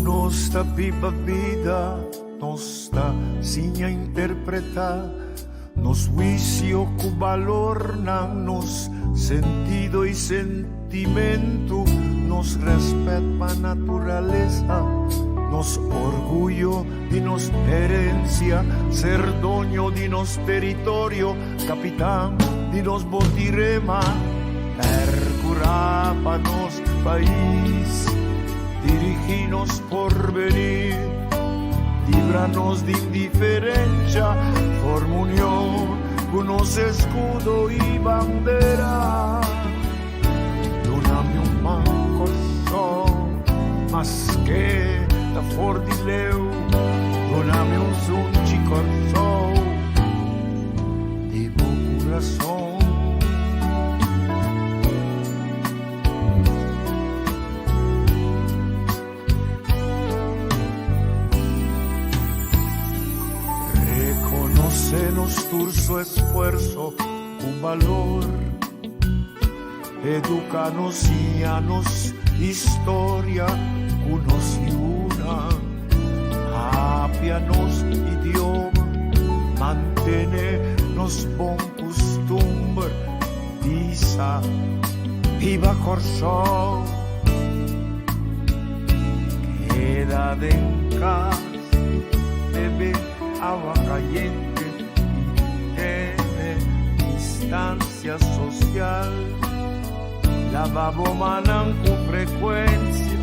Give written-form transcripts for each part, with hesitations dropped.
nos ta biba bida, nos ta siña interpretá nos huisio ku balornan, nos sentido i sentimentu, nos rèspèt pa naturalesa, nos orguyo di nos herensia, ser doño di nos teritorio, kapitan di nos botirema, pèrkurá pa nos pais, dirigí nos porvenir, libra nos di indiferensha, forma union ku nos eskudo i bandera. Duna mi un man Kòrsou, maske ta for di leu, duna mi un sunchi Kòrsou di bo kurason. Rekonosé nos tur su esfuerso ku balor. Educa nos, siña nos historia ku nos yunan. Papia nos idioma, mantene nos bon kustumber. Bisa, Biba Kòrsou! Keda den kas, bebe awa kayente i tene distansia sosial. Laba bo mannan ku frekuensia,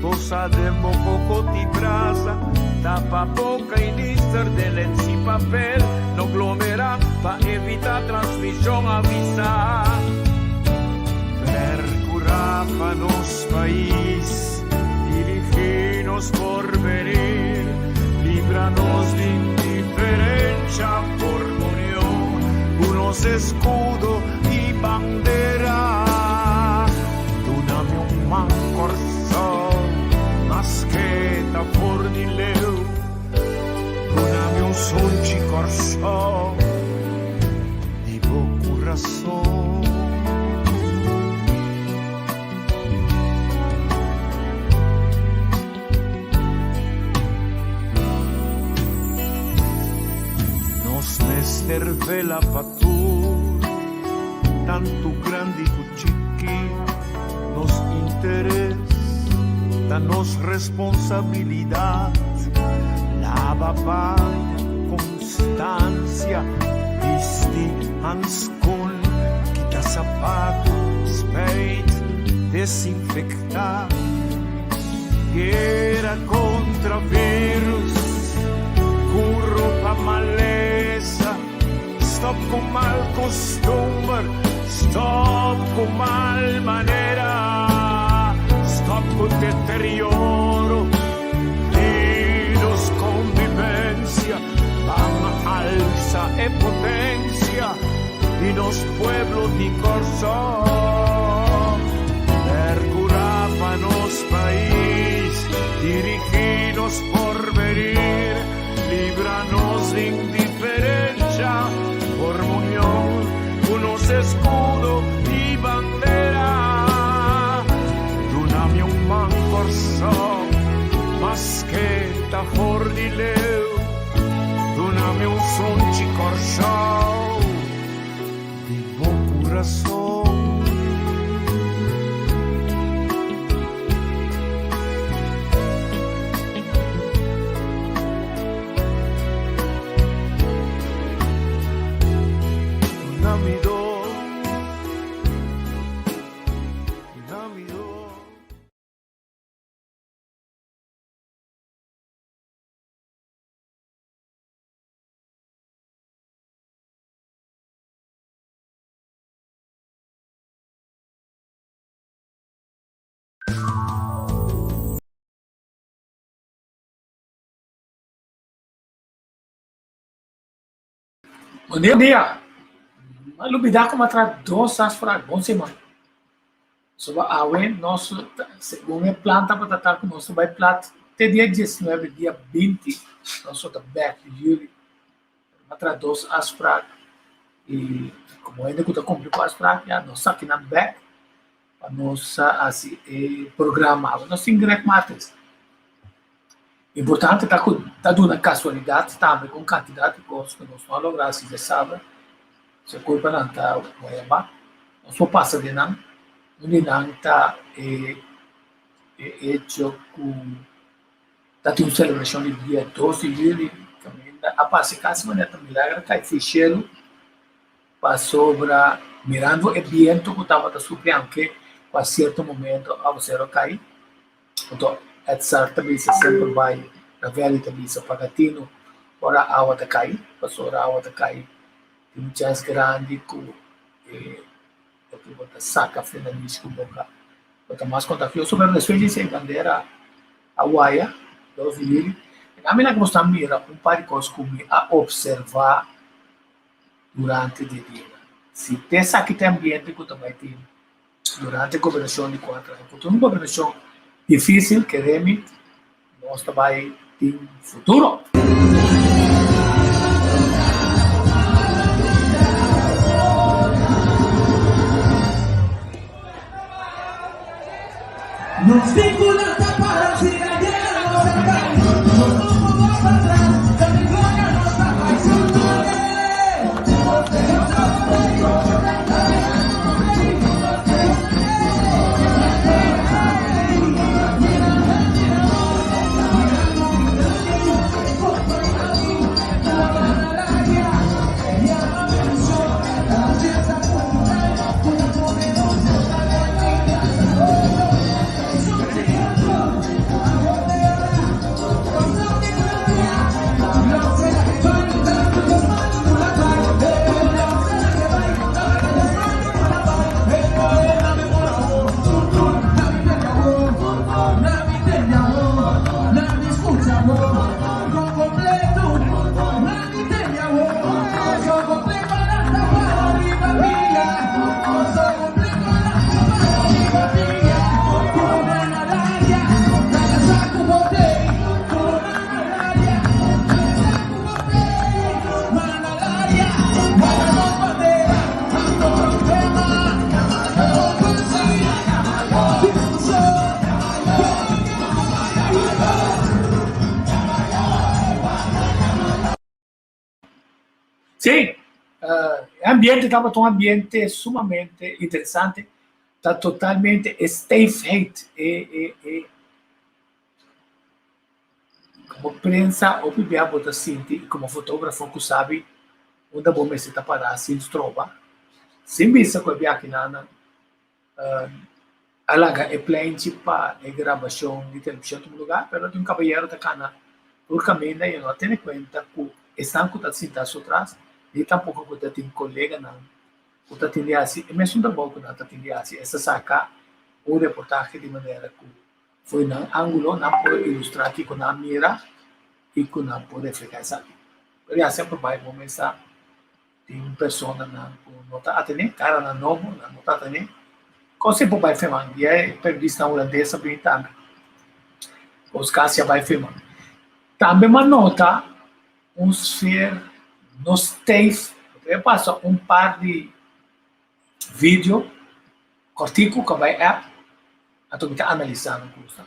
tosa den bo koko di brasa, tapa boka i nister den lens i papel. No glomerá pa evitá transmishon, avisá. Perkurá pa nos pais, dirigí nos porvenir, libra nos di indiferensha, forma union ku nos eskudo i bandera. Duna mi un man Kòrsou, maske ta for di leu. Duna mi un sunchi Kòrsou di bo kurason. Nos mester vela pa tur, tantu grandi ku chiki. Nos interes ta nos responsabilidat. Laba paña ku konstansia, bisti hanskun, kita sapatu, spijt, desinfektá. Guera kontra virus, ku ropa malesa. Stop ku mal kustumber, stop ku mal manera, stop ku deterioro di nos konvivensia, ban alsa e potensia di nos pueblo di Kòrsou. Perkurá pa nos pais, dirigí nos porvenir. Libra nos di indiferencia, forma union cu nos escudo y bandera. Duna mi un man Kòrsou, maske ta for di leu. Duna mi un sunchi Kòrsou, di bo kurason. Bon dia! M'a lubidá ku m'a traha dos afsprak. Bon siman. Pasobra awe nos segun e plan tabata ta ku nos ta bai plat te dia diesnuebe, dia binti nos lo ta bèk di yüli. M'a traha dos afsprak i komo hende ku ta kumpli ku afsprak ya nos sa kinan bèk pa nos hasi e programa. Awe nos tin Greg Martens. Importante ta ku ta duna kasualidat tambe ku un kantidat di kos ku nos no a logra hasi djasabra, si e kulpanan ta wayabá, nos por pasa den nan. Un di nan ta e e echo ku ta tin un selebrashon di dia dos di yuli kaminda a pasa kasi manera ta milager a kai fi shelu pasobra mirando e bientu ku tabata supli aunke ku a sierto momento awaseru a kai. Anto Edzard ta bisa semper bai Ravelli ta bisa paga tinu ora awa ta kai pasobra ora awa ta kai tin un chèns grandi ku e loke bo ta saka for na nich ku boka bo ta mas kontagioso pero despues di esei bandera a waya dos di yuli e ami nan ku bo sta mira un par di kos ku mi a opservá durante di e dianan si te esaki ta e ambiente ku ta bai tin. Durante e gobernashon di kuater aña, ku ta un gobernashon difísil, kere mi, nos ta bai tin futuro. Nos tin ku lanta para si na guera nos a kai Nos no por wak patras ta di gloria nos ta bai Sí, e ambiente tabata un ambiente sumamente interesante, ta totalmente e stijfheid, e e e como prensa hopi bia bo ta sinti y como fotografo cu sabi unda bo mester ta para sin stroba, sin bisa cu e biakinan A laga e pleinchi pa e grabashon di televishon tuma lugá, pero tin un kabayero ta kana tur kaminda i e no a tene kuenta ku esnan ku ta sinta su tras ni tampoko ku ta tin koleganan ku ta tin di hasi e mesun trabou ku nan ta tin di hasi. Esta saka un reportahe di manera ku fo'i nan ángulo nan por ilustrá kiko nan a mira i ku nan por reflehá esaki. Pero ya semper bai bo mesa. Tin personanan ku no ta atené, karanan nobo nan no ta atené. Kon si por bai firma? Un dia e periodista hulandes a bini tambe. Os kasi a bai firma. Tambe m'a nota un sfeer no stijf. E pasa un par di video kòrtiku ku a bai app, anto mi ta analisá nan kosnan.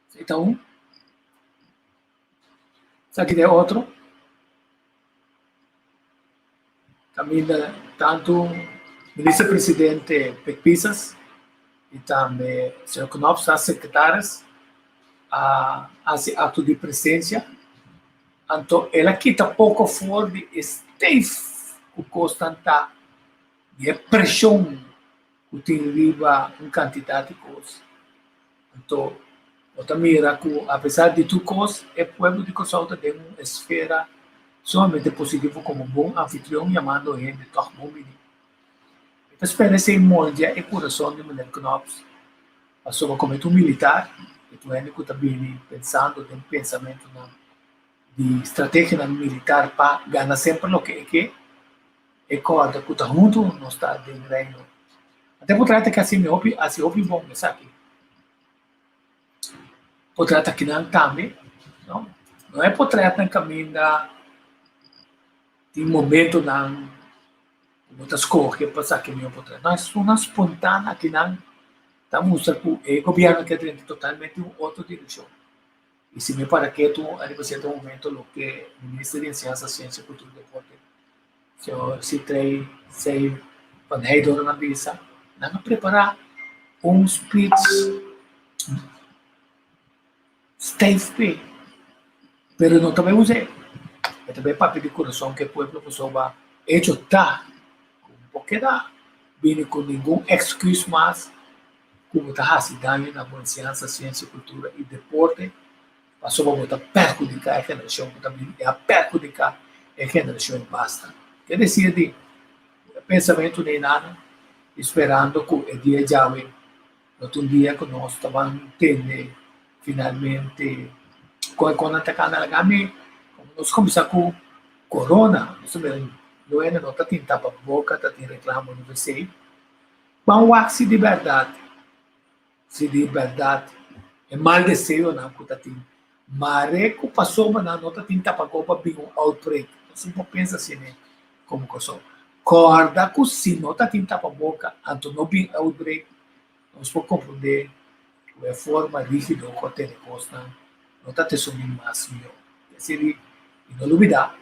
Esei ta un. Esaki ta e otro. Kaminda tantu Minister Presidente Pek Pisas i tambe señor Knops ta sekretaris a hasi akto di presensia. Anto el a kita poko for di e stijf ku kosnan ta di e preshon ku tin riba un kantidat di kos. Anto bo ta mira ku apesar di tur kos e pueblo di Kòrsou ta den un esfera sumamente positivo komo bon anfitrion yamando hende tòg bon bini. Mi ta spera esei moldia e kurason di Meneer Knops pasobra komo e ta un militar e ta un hende ku ta bini pensando den pensamentunan di strategianan militar pa gana semper loke e ke. E kòrda ku ta huntu nos ta den Reino. Ate por trata ke hasi hopi hasi hopi bon esaki. Por trata kinan tambe, no? No e potretnan kaminda tin momentonan ku bo ta skohe pa saka e mihó potret. No, esunnan spontano akinan ta mustra ku e gobièrnu ke drenta totalmente un otro direkshon. I si mi para ketu ariba sierto momento loke Minister di Enseñansa, Siensia, Kultura i Deporte, señor Sithree Cey van Heydoorn a bisa, nan a prepará un speech stijf p'e, pero no ta bai us'é. E ta bai papia di kurason ku e pueblo pasobra echo ta ku no por keda bini ku ningun èksküs mas ku bo ta hasi daño na bo enseñansa, siensia, kultura i deporte pasobra bo ta perhudiká e generashon ku ta bini i a perhudiká e generashon i basta. Ke desir di e pensamentu nei nana i sperando ku e dia djawe lo ta un dia ku nos ta ban tende finalmente kon e konan ta kana laga mi komo nos kuminsá ku korona nos ta mira lo hende no ta tin tapaboka ta tin reklamo riba esei. Ban wak si di bèrdat, si di bèrdat e mal deseonan ku ta tin. Mare ku pasobra nan no ta tin tapakó pa bin un outbreak. Nos no por pensa asina komo Kòrsou. Kòrda ku si no ta tin tapaboka anto no bin outbreak, nos por komprondé ku e forma rígido ku a tene kosnan no ta te sumí mas mihó. Esei di, i no lubidá,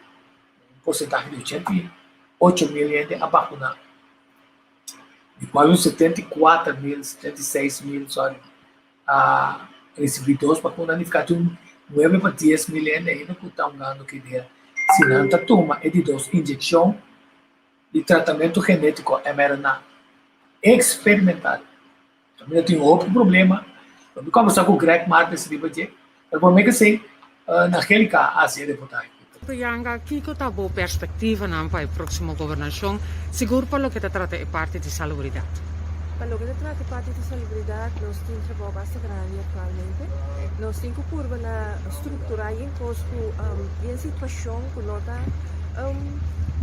un porsentahe di 88 mil hende a bakuná. Di cual un 74 mil, 76 mil, sorry, a recibi dos vacuna, nifica tin un 9 pa 10 mil hende ainda cu ta hungando ki dia si nan ta tuma e di dos inyeccion di tratamento genetico mRNA experimental. Caminda tin hopi problema. Lo mi conversa cu Greg Martens riba dje, pero por mi esey Angelica a haci e reportahe. Priyanka, kiko ta bo perspektivanan pa e próksimo gobernashon, sigur pa loke ta trata e parti di salubridat? Pa loke ta trata e parti di salubridat, nos tin trabou basta grandi aktualmente. Nos tin ku purba na strukturá yen kos ku yen situashon ku no ta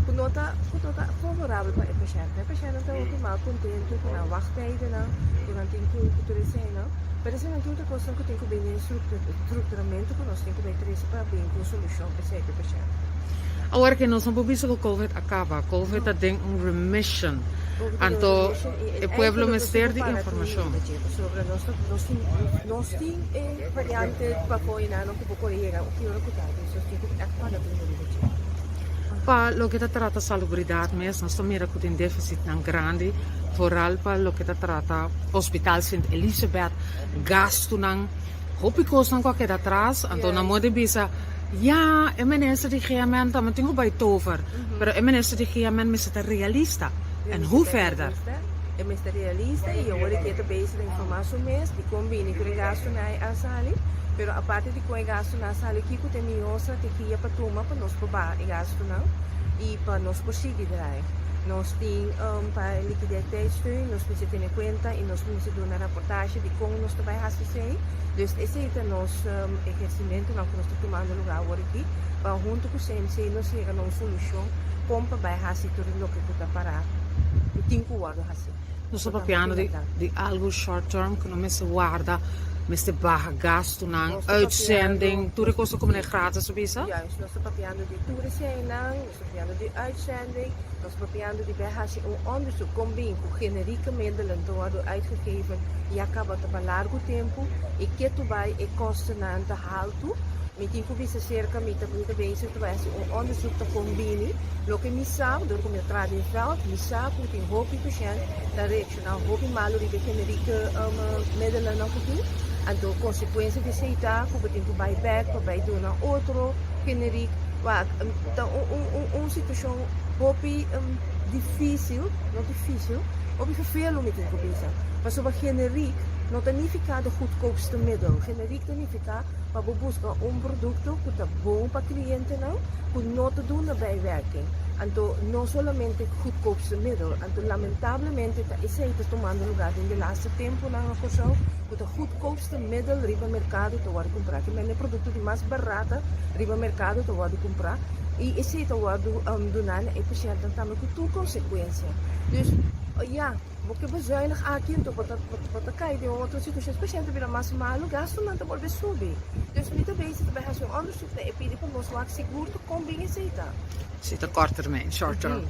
ku no ta ku no ta favorabel pa e pashènt. E pashèntnan ta hopi mal kontentu ku nan wachttijdennan, ku nan tin ku ku tur eseinan. Pero eseinan tur ta kosnan ku tin ku bini den strukturamentu ku nos tin ku bai trese pa bin ku un solushon pa esei pa e pashènt. Awor ke nos no por bisa ku Covid a kaba, Covid ta den un remission. Anto e pueblo mester di informashon. Pasobra nos ta nos tin nos tin e variante pafó einan ku por kore yega ki ora ku ta. Dus nos tin ku ègt paga tinu riba dje. Pa loke ta trata salubridat mes nos ta mira ku tin defisitnan grandi, foral pa loke ta trata Hospital Sint Elisabeth, gastunan, hopi kosnan ku a keda atras, anto nan moda di bisa, ya e minister di GMN tambe tin ku bai tover, pero e minister di GMN mester ta realista, en hoe verder? E mester realista i awor e ke ta bezig ta informa su mes di kon bini ku e gastunan ei a sali, pero aparte di kon e gastunan a sali kiko ta e mihó strategia pa tuma pa nos por baha e gastunan i pa nos por sigui draai. Nos tin pa e liquiditeitssteun nos mester tene kuenta i nos mester duna raportahe di kon nos ta bai hasi esei. Dus esei ta nos ehersimentunan ku nos ta tumando lugá awor aki pa huntu ku CMC nos yega na un solushon kon pa bai hasi tur loke ku ta pará ku tin ku wòrdu hasi. Nos ta papiando di algu short term ku no mester warda, mester baha gastunan, uitzending, tur e kos ta komo na e gratis a bisa? Juist, nos ta papiando di tur eseinan, nos ta papiando di uitzending, nos ta papiando di bai hasi un onderzoek kon bin ku generieke middelen ta wòrdu uitgegeven ya kaba ta pa largu tempu i ketu bai e kostennan ta haltu. Mi tin ku bisa serka mi ta mi ta bezig ta bai hasi un onderzoek ta kon bini. Loke mi sa, dor ku mi a traha den veld, mi sa ku tin hopi pashènt ta reakshoná hopi malu riba e generieke middelennan ku tin. Anto konsekuensia di esei ta ku bo tin ku bai bèk pa bai duna otro generiek. Wak, ta un un un un situashon hopi difísil, no difísil, hopi ferfelu mi tin ku bisa. Pasobra generiek no ta nifiká de goedkoopste middel. Generiek ta nifiká pa bo buska un produkto ku ta bon pa klientenan, ku no ta duna bijwerking. Anto no solamente goedkoopste middel. Anto lamentablemente ta esei ta tumando lugá den de laatste tempunan na Kòrsou, ku ta goedkoopste middel riba merkado ta wòrdu kumprá. Ki mende produkto di mas barata riba merkado ta wòrdu kumprá i esei ta wòrdu duná na e pashèntnan tambe ku tur konsekuensia. Dus. Ya, bo ke bezuinig aki anto bo ta bo ta kai den un otro situashon. Es pashènt ta bira mas malu, gastunan ta bolbe subi. Dus mi ta bezig ta bai hasi un onderzoek na e pidi pa nos wak sigur ta kon bin esei ta. Si ta kort termijn, short term.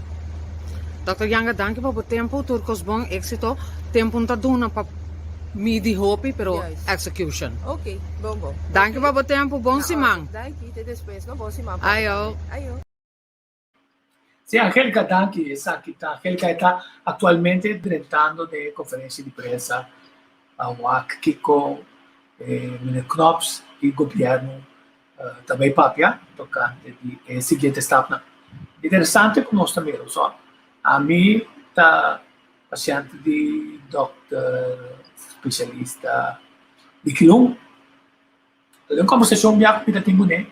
Dòkter Janga, danki pa bo tempu, tur kos bon, éksito. Tempu no ta duna pa midi hopi, pero execution. Ok, bon bon. Danki pa bo tempu, bon siman. Danki, te despues no, bon siman pa bo Ayo. tambe. Ayo. Sí, Angélica, danki. Esaki ta Angélica e ta actualmente drentando den e conferencia di prensa pa wak kiko meneer Knops y gobierno ta bay papia tocante di e siguiente stapnan. Interesante cu nos ta mira so. Ami ta paciente di dokter specialista di Kilung. Den un kombersashon bia ku mi ta tin kuné,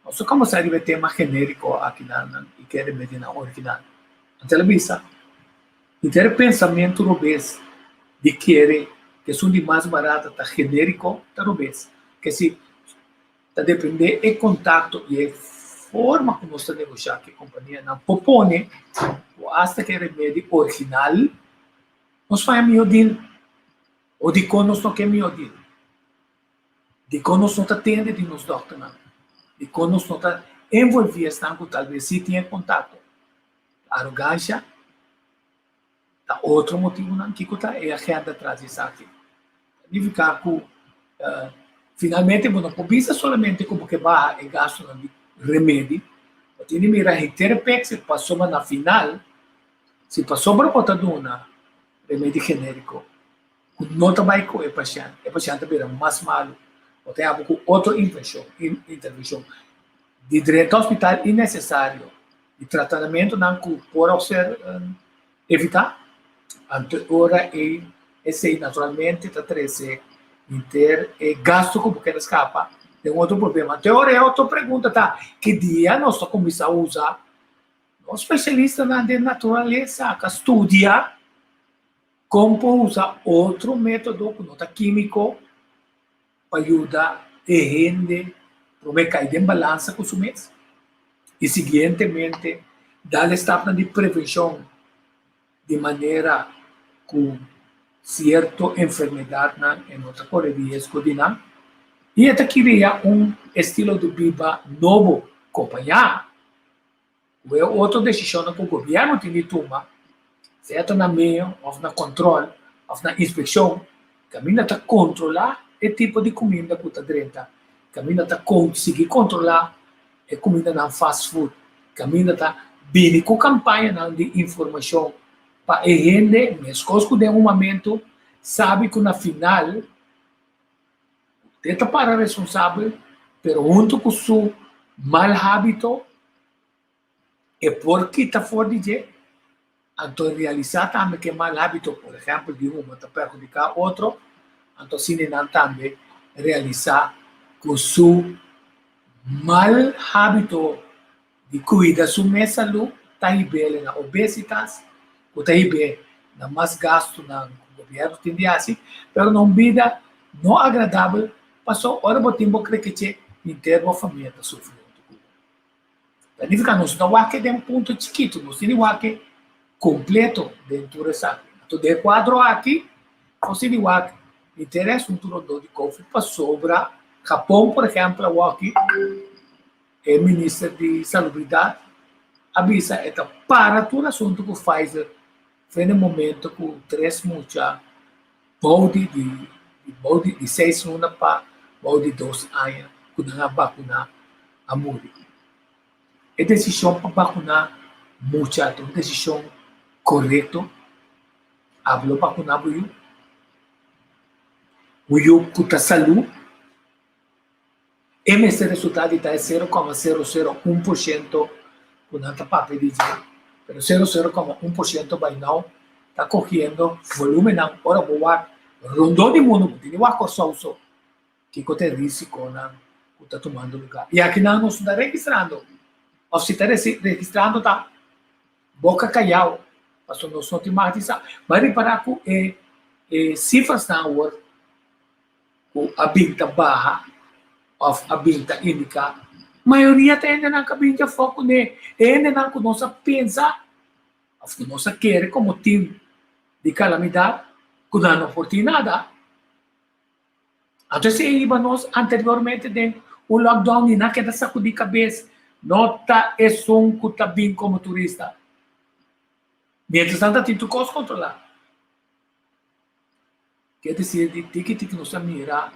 nos a kombersá riba e tema genériko aki nan i ke remedionan original. Anto el a bisa, Mi ta e pensamentu robes di kere ku esun di mas barata ta genériko ta robes. Ke si ta dependé e kontakto i e forma ku nos ta negoshá ku e kompanianan por pone ku asta ku e remedi original nos faya mihó deal o dikon nos no ke mihó deal. Dikon nos no ta tende di nos dòkternan? Dikon nos no ta envolví esnan ku talbes sí tin e kontakto? Arogansha ta otro motibunan. Kiko ta e agenda tras di esaki? Ta nifiká ku finalmente bo no por bisa solamente ku bo ke baha e gastunan di remedi. Bo tin di mira henter e pekse pasobra na final, si pasobra bo ta duna remedi genériko, ku no ta bai ku e pashènt, e pashènt ta bira mas malu, bo ta yama ku otro invenshon, intervenshon di drenta hospital innesesario, di tratamentunan ku por a ser evitá, anto e ora ei esei naturalmente ta trese henter e gastu ku bo keda skapa den otro problema. Anto e ora ei otro pregunta ta, ki dia nos ta kuminsá usa nos spesialistanan den naturalesa ka studia Kon por usa otro método ku no ta kímiko pa yuda e hende promé kai den balansa ku su mes i siguientemente dal e stapnan di prevenshon di manera ku sierto enfermedatnan e no ta kore riesgo di nan i e ta kria un estilo di biba nobo kompañá Ku e otro desishonnan ku gobièrnu tin di tuma, sea ta na meo òf na kòntròl òf na inspekshon, kaminda ta kontrolá e tipo di kuminda ku ta drenta, kaminda ta sigui kontrolá e kumindanan fast food, kaminda ta bini ku kampañanan di informashon pa e hende, meskos ku den un momentu, sabi ku na final e ta para responsabel, pero huntu ku su mal hábito e por kita for di dje, anto realisá tambe ku e mal hábito, por ehèmpel di huma ta perhudiká otro, anto asina nan tambe realisá ku su mal hábito di kuida su mes salú ta hib'é na obesitas, ku ta hib'é na mas gastunan ku gobièrnu tin di hasi, pero na un bida no agradabel, pasobra ora bo tin bo krekeche henter bo famia ta sufri huntu ku bo. Ta nifiká nos no ta wak den punto chikitu, nos tin di wak kompleto den tur esaki. Anto den e kuadro aki nos tin di wak henter e asuntu rondó di covid pasobra Japon por ehèmpel awoki e minister di salubridat a bisa e ta para tur asuntu ku Pfizer fen e momento ku tres mucha bou di bou di seis luna pa bou di dos aña ku nan a bakuná a muri. E desishon pa bakuná mucha ta un desishon korekto? Abo lo bakuná bo yu? Un yu ku ta salú? E mester resultá di ta e sero kòma sero sero un por shento ku nan ta papia di dje, pero sero sero kòma un por shento bai nau ta kohiendo volúmennan ora bo wak rondó di mundu, bo tin di wak Kòrsou so, kiko ta e risikonan ku ta tumando lugá. I akinan nos no ta registrando, òf si ta registrando ta boka kayau, pasobra nos no tin mag di sa. Bo a ripará ku e sifrasnan awor ku a bin ta baha òf a bin ta indiká, mayoria ta hendenan ku a bin djafó kuné, e hendenan ku nos a pensa òf ku nos a kere komo tin. di kalamidat ku nan no por tin nada. Anto esei a hiba nos anteriormente den un lockdown i nan keda sakudí kabes, no ta esun ku ta bin komo turista. Mientras nan ta tin tur kos kontrolá. Ke desir di tiki tiki nos a mira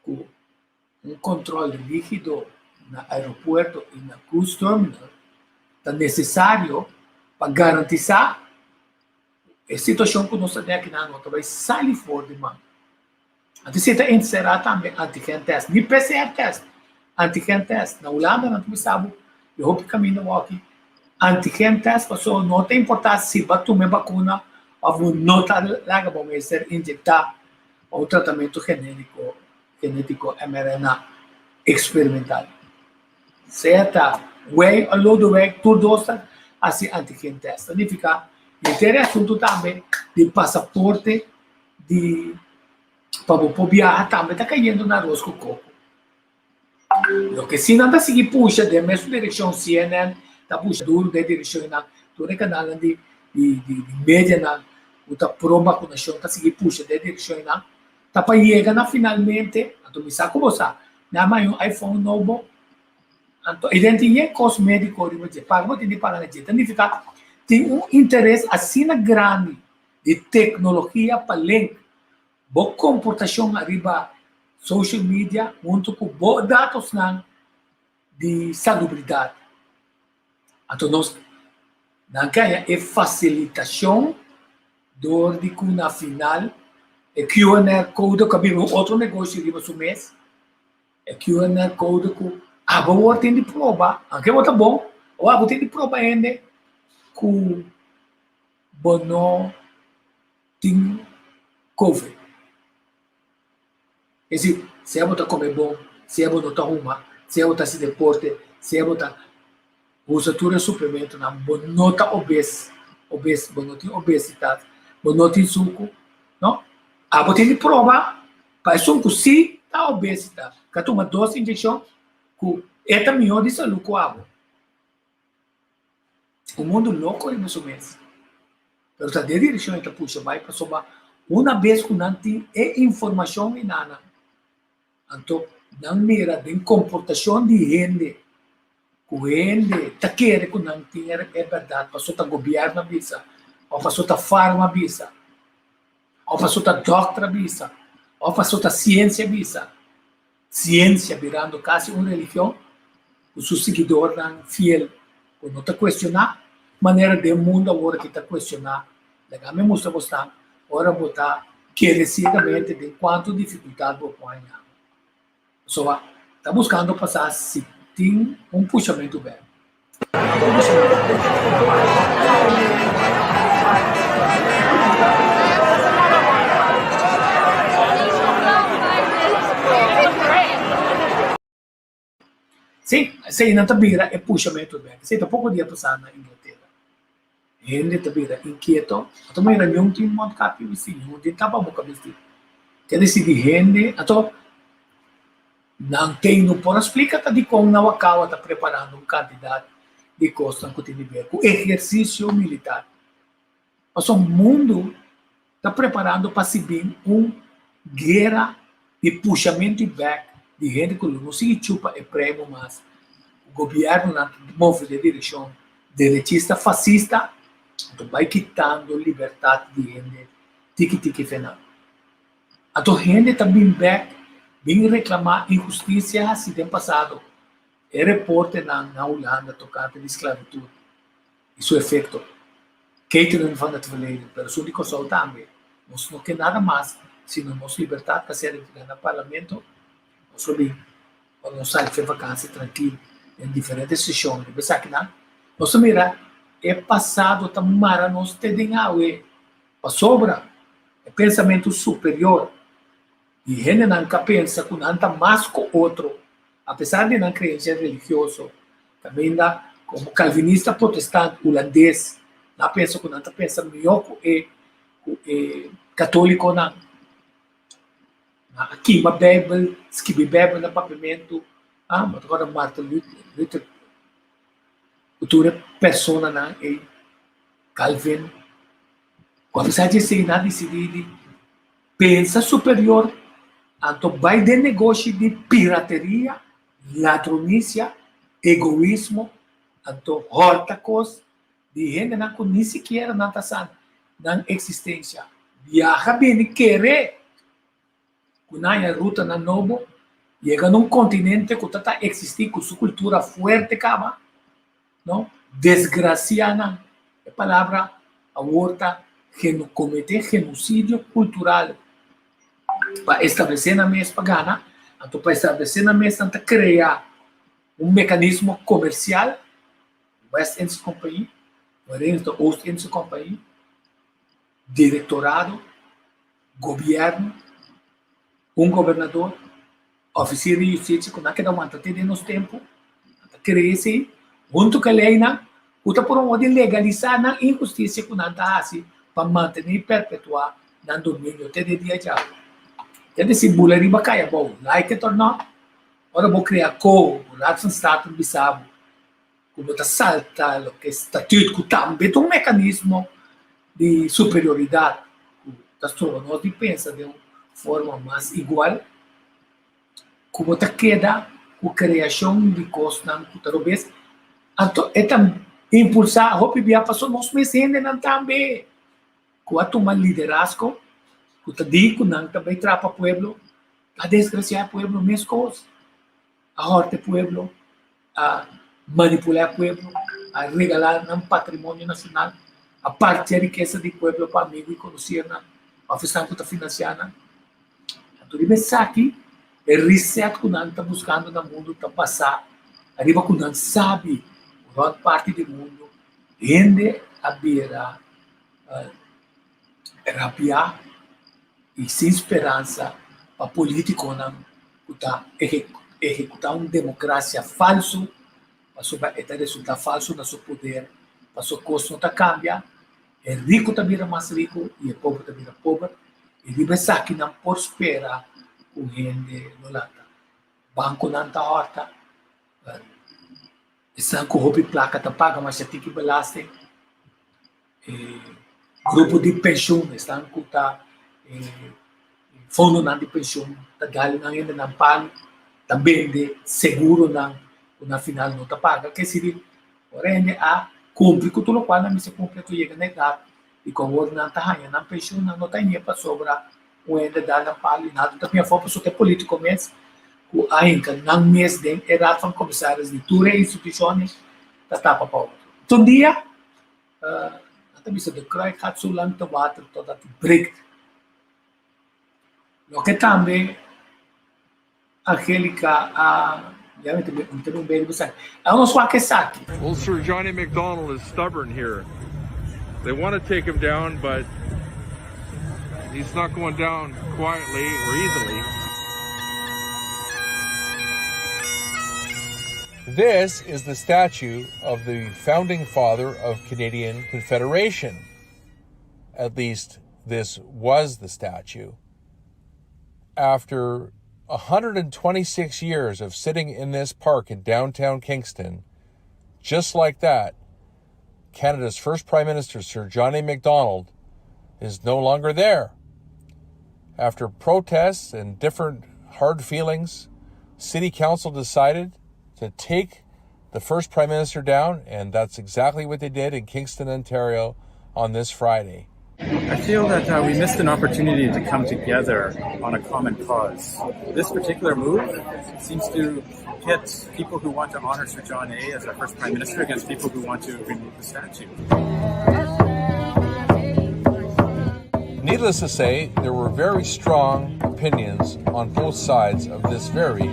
ku un kontrol rígido na aeropuerto i na cruise terminal ta nesesario pa garantisá e situashon ku nos ta den akinan no ta bai sali for di man. Anto esei ta enserá tambe antigen test, ni PCR test, antigen test. Na Hulanda nan ta bisa bo e hopi kaminda wòki antigen test pasobra no ta importá si bo a tuma e bakuna òf bo no ta laga bo mester inyektá pa un tratamentu genériko, genétiko mRNA eksperimental. Sea ta wei òf Lodewijk tur dos ta hasi antigen test. Ta nifiká henter e asuntu tambe di pasaporte di pa bo por biaha tambe ta kayendo na arroz ku koko. Loke si nan ta sigui pusha den mesun direkshon CNN ta pusha duru den direkshon nan tur e kanalnan di di di medianan ku ta pro bakunashon ta sigui pusha den direkshon nan ta pa yega na finalmente anto mi sa ku bo sa nan a haña un iPhone nobo anto i den tin yen kos mediko riba dje paga bo tin di paga na dje ta nifiká tin un interes asina grandi di teknologia pa link bo komportashon ariba social media huntu ku bo datosnan di salubridat. Anto nos nan ke haña e fasilitashon dor di ku na final e QR code ku a bira un otro negoshi riba su mes, e QR code ku abo awor tin di proba, anke bo ta bon, awor abo tin di proba hende ku bo no tin covid. Es decir, sea bo ta come bon, sea bo no ta huma, sea bo ta haci deporte, sea bo ta usa tur e suplementonan, bo no ta obes, obes, bo no tin obesitas, bo no tin sucu, no. Abo tin di proba pa esun cu si ta obesita, cu a tuma dos inyeccion, cu e ta miho di salud cu abo. Un mundu loko riba su mes. Pero ta den direkshon e ta pusha bai pasobra una bes ku nan tin e informashon enanan, anto nan mira den komportashon di hende ku hende ta kere ku nan tin e bèrdat pasobra ta gobièrnu a bisa òf pasobra ta farma a bisa òf pasobra ta dòkter a bisa òf pasobra ta siensia a bisa. Siensia birando kasi un religion ku su siguidornan fiel ku no ta kuestioná, manera den mundu awor aki ta kuestioná. Laga mi mustra bosnan ora bo ta kere siegamente den kuantu difikultat bo por haña. Pasobra ta buskando pa sa si tin un pushamentu bèk. Sí, esei nan ta bira e pushamentu bek. Esei ta poko dia pasá na Inglatera. Hende ta bira inkieto. Anto mira niun tin mondkapje bisti, niun tin tapaboka bisti. Ke disidi hende, anto Nan tei no por a splika ta dikon Nawakawa ta preparando un kantidat di kosnan ku tin di ber ku ehersisio militar. Pasobra mundu ta preparando pa si bin un guera di pushamentu i bèk di hende ku lo no sigui chupa e premo mas ku gobièrnunan ta move den direkshon derechista fasista, anto bai kitando libertat di hende tiki tiki fe nan. Anto hende ta bin bek bin reklamá inhustisia hasi den pasado. E reportenan na Hulanda tokante di sklavitut i su efekto. Ketenen van het verleden, pero esun di Kòrsou tambe. Nos no ke nada mas sino nos libertat pa ser entregá na parlamento. Nos lo bin pa nos sali fe vakansi trankil den diferente seshon riba esakinan. Nos ta mira e pasado ta mara nos te den awe. Pasobra e pensamentu superior di hendenan ka pensa ku nan ta mas ku otro, apesar di nan kreensia religioso, kaminda komo kalvinista protestant hulandes nan a pensa ku nan ta pensa mihó ku e ku e katólikonan. Nan a kima Beibel, skibi Beibel na papiamentu, ah, bo ta kòrda Martin Luther ku tur e personanan ei, Calvin. Ku apesar di esei nan a disidí di pensa superior anto bai den negoshi di pirateria, ladronisia, egoismo anto hòrta kos di hendenan ku ni sikiera nan ta sa nan eksistensia. Biaha bini kere ku nan haña rutanan nobo, yega na un kontinente ku ta ta eksistí ku su kultura fuerte kaba, no? Desgrasia nan, e palabra awor ta kometé genosidio kultural pa establesé nan mes pa gana, anto pa establesé nan mes nan ta krea un mekanismo komersial, West Indische Compagnie, waarin ta Oost Indische Compagnie, direktorado, gobièrnu, un gobernador, ofisier di hustisia ku nan keda wanta te den nos tempu, nan ta kere esei, huntu ku e leinan ku ta por un modo di legalisá nan inhustisia ku nan ta hasi pa mantené i perpetuá nan dominio te den dia djawe. Te desi bula riba kai abou, like it or not, ora bo krea ko, Raad van State bisa bo ku bo ta salta loke statuut ku tambe ta un mekanismo di superioridat ku ta stroba nos di pensa den un forma mas igual, ku bo ta keda ku kreashon di kosnan ku ta robes, anto e ta impulsá hopi bia pasobra nos mes hendenan tambe ku a tuma liderazgo ku ta di ku nan ta bai trapa pueblo ta desgrasiá e pueblo meskos. A hòrta e pueblo, a manipulá e pueblo, a regalá nan patrimonio nashonal, a parti e rikesa di pueblo pa amigu i konosirnan òf esnan ku ta finansiá nan. Anto riba esaki e reset ku nan ta buskando na mundu ta basá riba ku nan sabi ku rònt parti di mundu hende a bira rabiá i sin speransa pa polítikonan ku ta ehekutá un demokrasia falsu, pasobra e ta resultá falsu na su poder, pasobra kos no ta kambia, e riku ta bira mas riku i e pober ta bira pober, i riba esaki nan por spera ku hende lo lanta. Bankonan ta hòrta, esnan ku hopi plaka ta paga masha tiki belasting. E grupo di penshun, esnan ku ta e fondonan di penshun ta dal nan hendenan palu, ta bende seguronan ku na final no ta paga. Ke sirbi ora hende a kumpli ku tur lokual nan mester kumpli ku yega na edat i ku awor nan ta haña nan penshun, nan no ta hañ'é pasobra un hende dal nan palu i nada ta bin afó pasobra ta e polítiko mes ku a hinka nan mes den e Raad van Commissaris di tur e institushonnan ta tapa pa otro. Un dia Nan ta bisa de kruik gaat zo lang te water totdat die breekt. Loke tambe Angelica a ya mi ta mi ta bin beri esaki. Awo nos wak esaki. Well Sir Johnny McDonald is stubborn here. They want to take him down but he's not going down quietly or easily. This is the statue of the founding father of Canadian Confederation. At least this was the statue. After 126 years of sitting in this park in downtown Kingston, just like that, Canada's first Prime Minister, Sir John A. Macdonald, is no longer there. After protests and different hard feelings, City Council decided to take the first Prime Minister down, and that's exactly what they did in Kingston, Ontario on this Friday. I feel that uh, we missed an opportunity to come together on a common cause. This particular move seems to pit people who want to honor Sir John A. as our first prime minister against people who want to remove the statue. Needless to say, there were very strong opinions on both sides of this very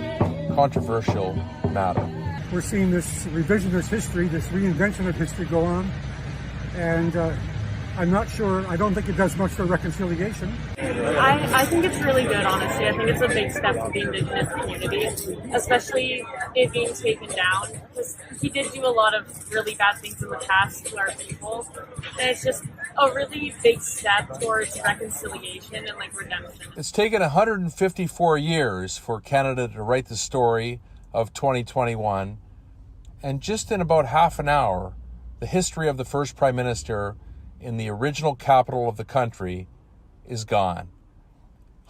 controversial matter. We're seeing this revisionist history, this reinvention of history go on, and uh, I'm not sure, I don't think it does much for reconciliation. I, I think it's really good, honestly. I think it's a big step for the Indigenous community, especially it being taken down. Because he did do a lot of really bad things in the past to our people. And it's just a really big step towards reconciliation and like redemption. It's taken 154 years for Canada to write the story of 2021. And just in about half an hour, the history of the first prime minister in the original capital of the country is gone.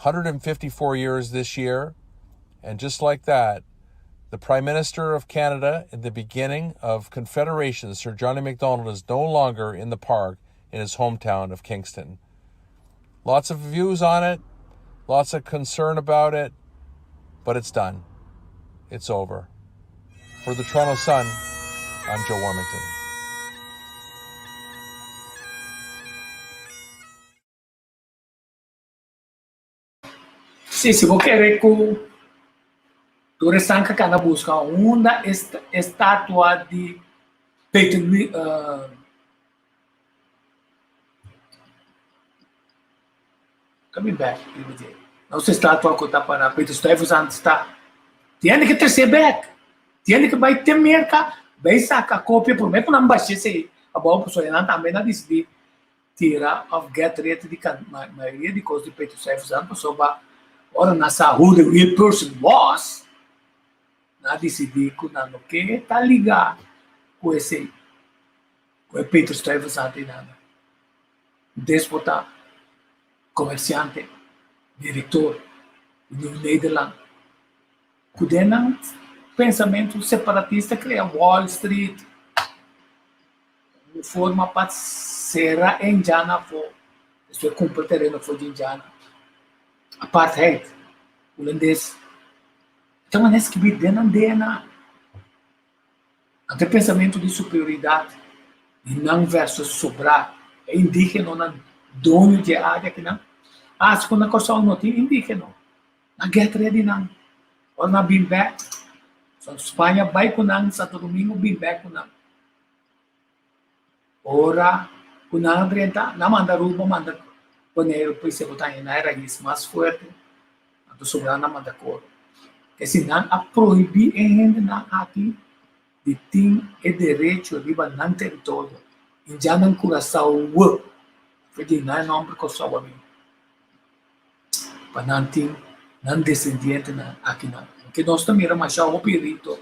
154 years this year, and just like that, the Prime Minister of Canada in the beginning of Confederation, Sir John A. Macdonald, is no longer in the park in his hometown of Kingston. Lots of views on it, lots of concern about it, but it's done. It's over. For the Toronto Sun, I'm Joe Warmington. Sí, si bo kere ku tur esnan ka kanda buska unda estatua di Peter Coming back, riba dje. Nos estatua ku ta para Peter Stuyvesant sta. Tiene ke trese bek. Tiene ke bai te Merka, bai saka kopia promé ku nan basha esei abou pasobra nan tambe nan disidí tira of get rid di mayoria di kos di Peter Stuyvesant pasobra ora nan sa who the real person was, nan a disidí ku nan no ke ta ligá ku esei, ku e Peter Stuyvesant ei nada. Despota, komersiante, direktor di Nieuw Nederland, ku den nan pensamentu separatista krea Wall Street, un forma pa sera e indiana afó, despues kumpra tereno afó di indiana. Apartheid, hulandes, ta manera skibí den nan DNA. Anto e pensamentu di superioridat di nan versus sobrá e indígenonan doño di e área akinan, hasi ku na Kòrsou no tin indígeno. Nan get ready nan. Ora nan bin bèk, Spaña bai ku nan, Santo Domingo bin bèk ku nan. Ora ku nan a drenta, nan manda Aruba, manda Boneiru, pa esei bo ta haña nan e rais mas fuerte, anto sobrá nan manda Koro. Esei nan a prohibí e hendenan aki di tin e derecho riba nan teritorio, indjannan Kurasao, for di nan e nòmber Kòrsou a bin. Pa nan tin nan desendientenan akinan. Ke nos ta mira masha hopi rito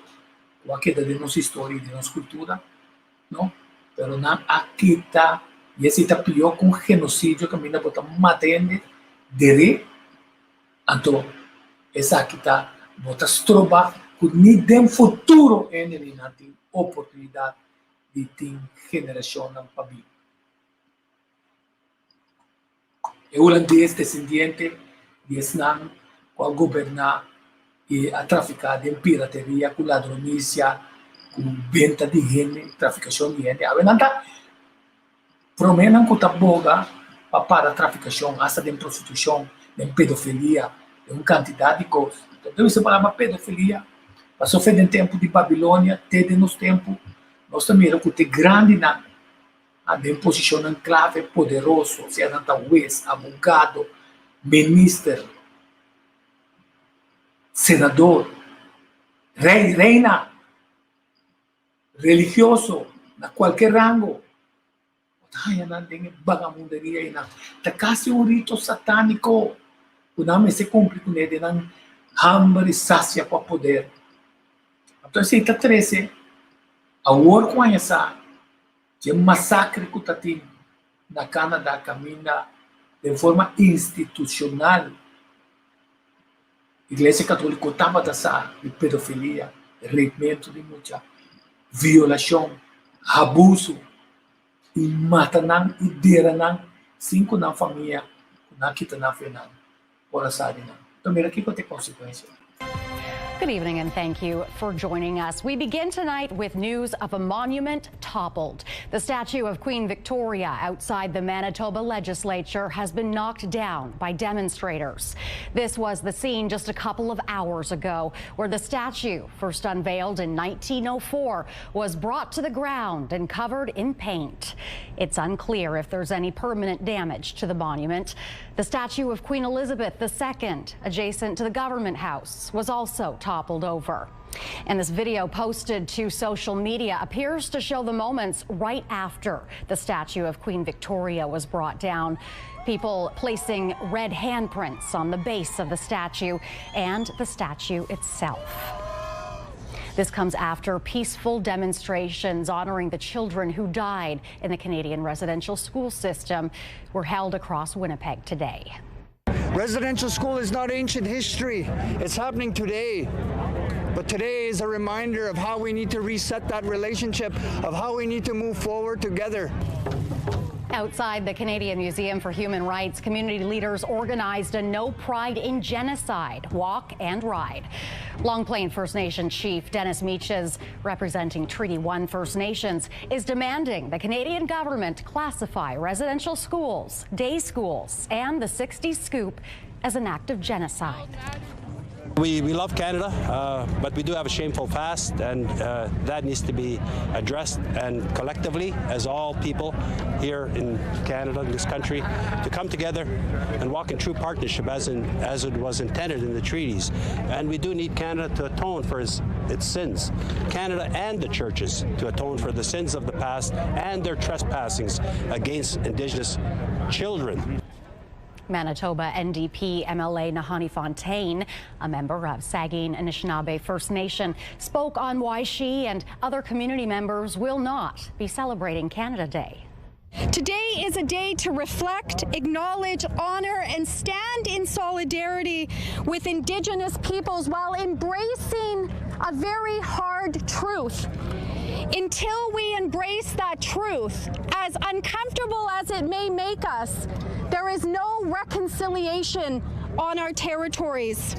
ku a keda den nos historia i den nos kultura, no? Pero nan a kita i esei ta pió ku un genosidio kaminda bo ta mata hende deré, anto esaki ta bo ta stroba ku ni den futuro hende ni nan tin oportunidat di tin generashonnan pa bin. E hulandes desendiente di esnan ku a goberná i a trafiká den pirateria ku ladronisia, ku benta di hende, trafikashon di hende. Awe nan ta proménan ku ta boga pa para trafikashon, asta den prostitushon, den pedofilia, den un kantidat di kos. Anto ta bisa palabra pedofilia pasobra den tempu di Babilonia te den nos tempu nos ta mira ku te grandinan a den posishonnan klave poderoso, sea nan ta hues, abogado, minister, senador, rei, reina, religioso, na kualke rango, bo ta haña nan den e bagamunderia einan. Ta kasi un rito satániko ku nan mester kumpli kuné den nan hamber i sasia pa poder. Anto esei ta trese awor ku aña sa Dje masakre ku ta tin na Canada kaminda den forma institushonal Iglesia Katoliko tabata sa di pedofilia, reipmentu di mucha, violashon, abusu i mata nan i dera nan sin ku nan famia ku nan kita nan fe nan por a sa di nan. Ta mira kiko ta e konsekuensia. Good evening and thank you for joining us. We begin tonight with news of a monument toppled. The statue of Queen Victoria outside the Manitoba legislature has been knocked down by demonstrators. This was the scene just a couple of hours ago where the statue, first unveiled in 1904, was brought to the ground and covered in paint. It's unclear if there's any permanent damage to the monument. The statue of Queen Elizabeth II, adjacent to the government house, was also toppled over. And this video posted to social media appears to show the moments right after the statue of Queen Victoria was brought down. People placing red handprints on the base of the statue and the statue itself. This comes after peaceful demonstrations honoring the children who died in the Canadian residential school system were held across Winnipeg today. Residential school is not ancient history. It's happening today. But today is a reminder of how we need to reset that relationship, of how we need to move forward together. Outside the Canadian Museum for Human Rights, community leaders organized a No Pride in Genocide walk and ride. Long Plain First Nation Chief Dennis Meeches, representing Treaty 1 First Nations, is demanding the Canadian government classify residential schools, day schools, and the 60 scoop as an act of genocide. We, we love Canada, uh, but we do have a shameful past, and uh, that needs to be addressed and collectively, as all people here in Canada, in this country, to come together and walk in true partnership as, in, as it was intended in the treaties. And we do need Canada to atone for its, its sins, Canada and the churches to atone for the sins of the past and their trespassings against Indigenous children. Manitoba NDP MLA Nahanni Fontaine, a member of Sagkeeng Anishinaabe First Nation, spoke on why she and other community members will not be celebrating Canada Day. Today is a day to reflect, acknowledge, honor, and stand in solidarity with Indigenous peoples while embracing a very hard truth. Until we embrace that truth, as uncomfortable as it may make us, there is no reconciliation on our territories.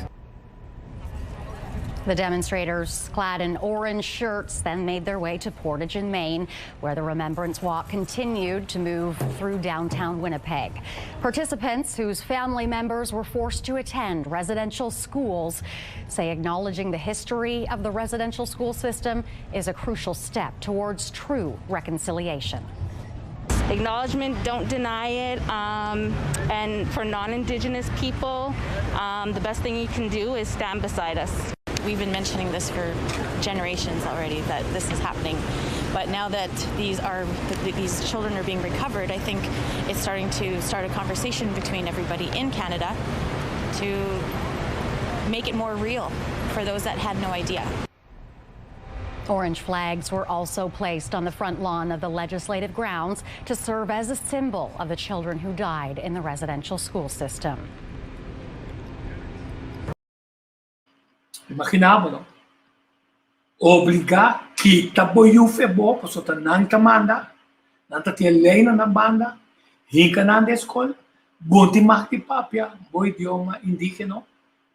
The demonstrators, clad in orange shirts, then made their way to Portage in Main, where the Remembrance Walk continued to move through downtown Winnipeg. Participants whose family members were forced to attend residential schools say acknowledging the history of the residential school system is a crucial step towards true reconciliation. Acknowledgement, don't deny it. Um, and for non Indigenous people, um, the best thing you can do is stand beside us. We've been mentioning this for generations already that this is happening. But now that these are these children are being recovered, I think it's starting to start a conversation between everybody in Canada to make it more real for those that had no idea. Orange flags were also placed on the front lawn of the legislative grounds to serve as a symbol of the children who died in the residential school system. Imaginá bo, no? Obligá kita bo yu fe bo, pasobra ta nan ta manda, nan ta tin e lei na nan banda, hinka nan den skol, bo no tin mag di papia bo idioma indígeno,